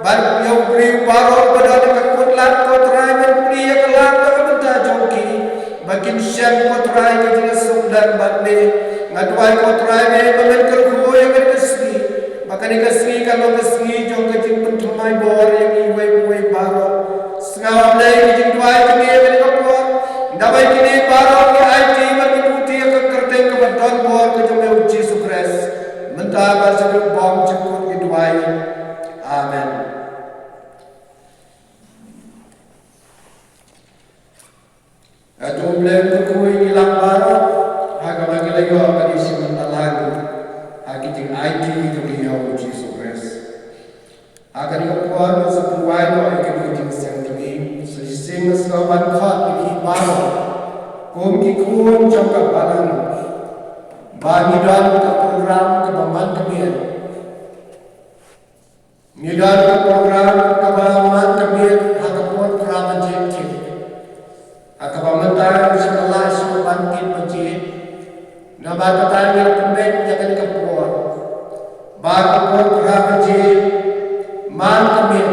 Ban ïa u briew baroh ba don ka kut lad, ko Trai, ban plie ïa ka lad na ka bynta jong ki, ba kin shem, ko Trai, ka jingsuk lem bad me. Nga duwai, ko Trai, me ba men kyrkhu ïa kane ka sngi, ba kane ka sngi kan long ka sngi jong ka jingpynthymmai bor ïa ngi uwei pa uwei baroh. Sngap, Blei, ka jingduwai jong ngi ha kane ka por. Naba ïa kine baroh ki aiti bad ki buti ïa ka kyrteng kaba don bor ka jong me, U Jisu Khrist. Mynta bad shaduh bymjukut ngi duwai. Amen. Nga dei U Blei u kyrkhu ïa ngi lang baroh ha kaba ngi la ïoh ka jingshim bynta lang ha ki jingaiti jong ngi ïa U Jisu Khrist. Ha kane ka por ngi sa pynwai noh ïa kane ka jingïaseng jong ngi. Sa shisien nga sngewbha ban khot ïa phi baroh kum ki khun jong ka balang ba ngi don ka program kaba man ka miet. Ngi don ka program kaba man ka miet ha ka por phra baje thied. Ha kaba mynta ngi shu kylla shuh ban thied baje. Namar kata ngi la pynbeit ïa kane ka por ba ka por phra baje man ka miet.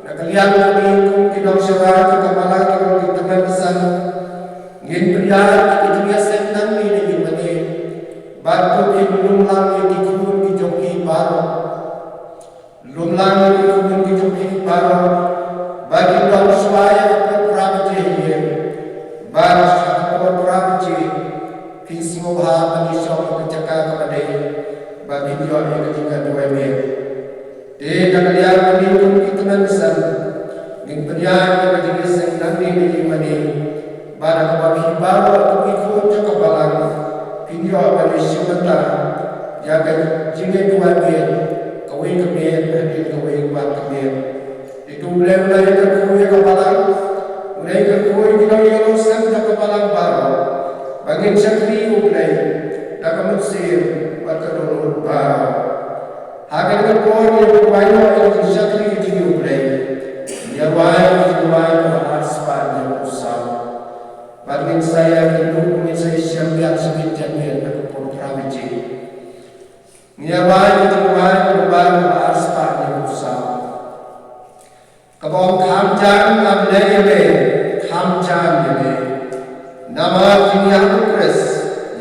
Na ka liang jong ngi kum ki nongshakri jong ka balang, ki nongtymmen basan, ngin pynïaid ïa ka jingïaseng nangne na ïing mane. Bad to phin lum lang ïa ki khun ki jong phi baroh. Lum lang ïa ki khun ki jong phi baroh ba kin don shuwa ïa ka por phra baje hi ïing. Bad ha ka por phra baje phin sngewbha ban ïashong ha ka jaka kaba dei ba phin ïoh ïa ka jingduwai miet. Te na ka liang jong ngi kum ki tymmen basan ngin pynïaid ïa ka jingïaseng nangne na ïing mane. Bad ha kaba phi baroh kum ki khun jong ka balang phin ïoh ban ïashim bynta ïa ka jingduwai miet kawei ka miet hadien kawei pat ka miet. Te to U Blei un nang ïakyrkhu ïa ka balang, un nang ïakyrkhu ïa ki nongïalam seng jong ka balang baroh ba ngin shakri ïa U Blei da ka mynsiem bad ka dohnud baroh. Ha kane ka por ngi la pynwai noh ïa ka jingshakri ka jong U Blei. Ngi ïa rwai ka jingrwai kaba ar spah hynñiew phew saw. Bad ngin sa ïa kynduh, ngin sa ïashem biang shibit janmiet ha ka por phra baje. Ngi ïa rwai ka jingrwai kaba ar spah hynñiew phew saw. Kaba ong kham jan nga Blei ïa me, kham jan ïa me. Namar jingïaid u Khrist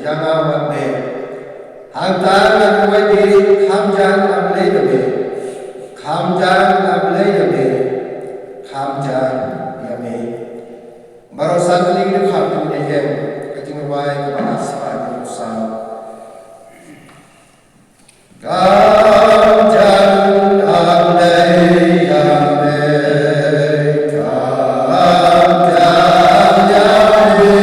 ïa nga wat me. Hangta nga duwai kham jan nga Blei ïa me. Kham jan nga Blei ïa me. Kham jan ïa me. Baroh sa tylli ngin ïa kham, ngin ïa ïeng ka jingrwai kaba ar spah hynñiew phew saw. Kham jan nga Blei ïa me, kham jan ïa me.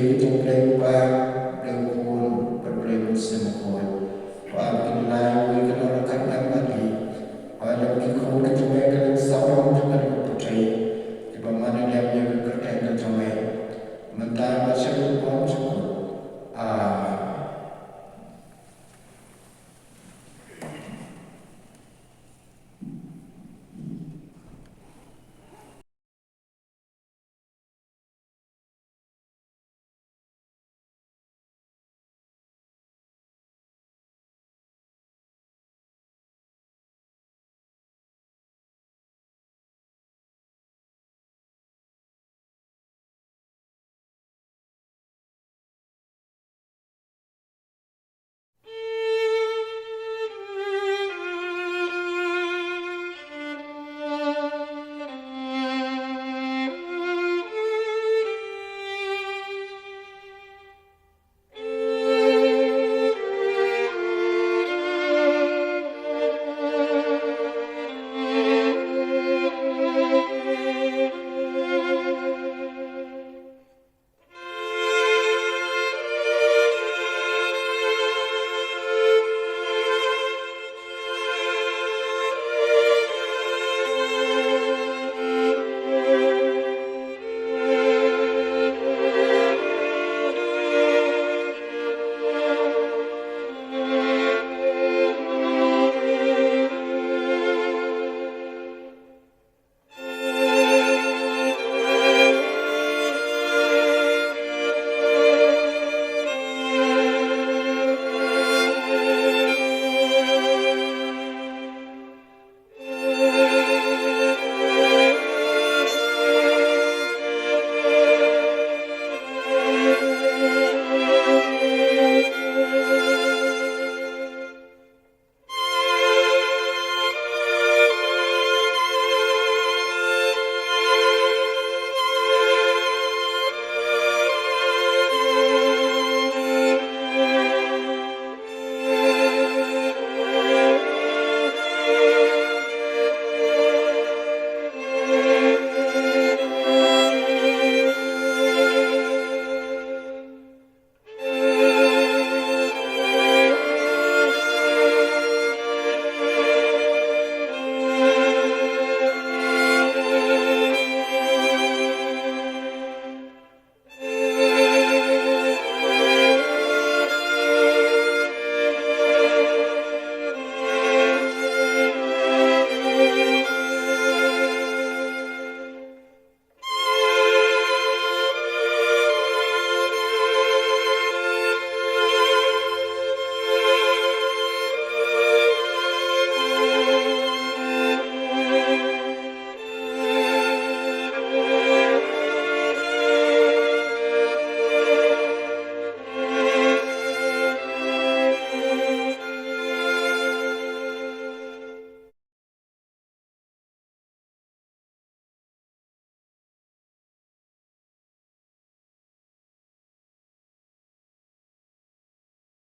Ïa U Blei Kpa, Blei Khun, bad Blei Mynsiem Bakhuid. To ai ba kin ïalai wei ka dohnud ka jong me bad ngi. Ba lem ki khun ka jong me kan ïeng sawdong ha ka pyrthei, kiba man ïalem ïa ka kyrteng ka jong me. Mynta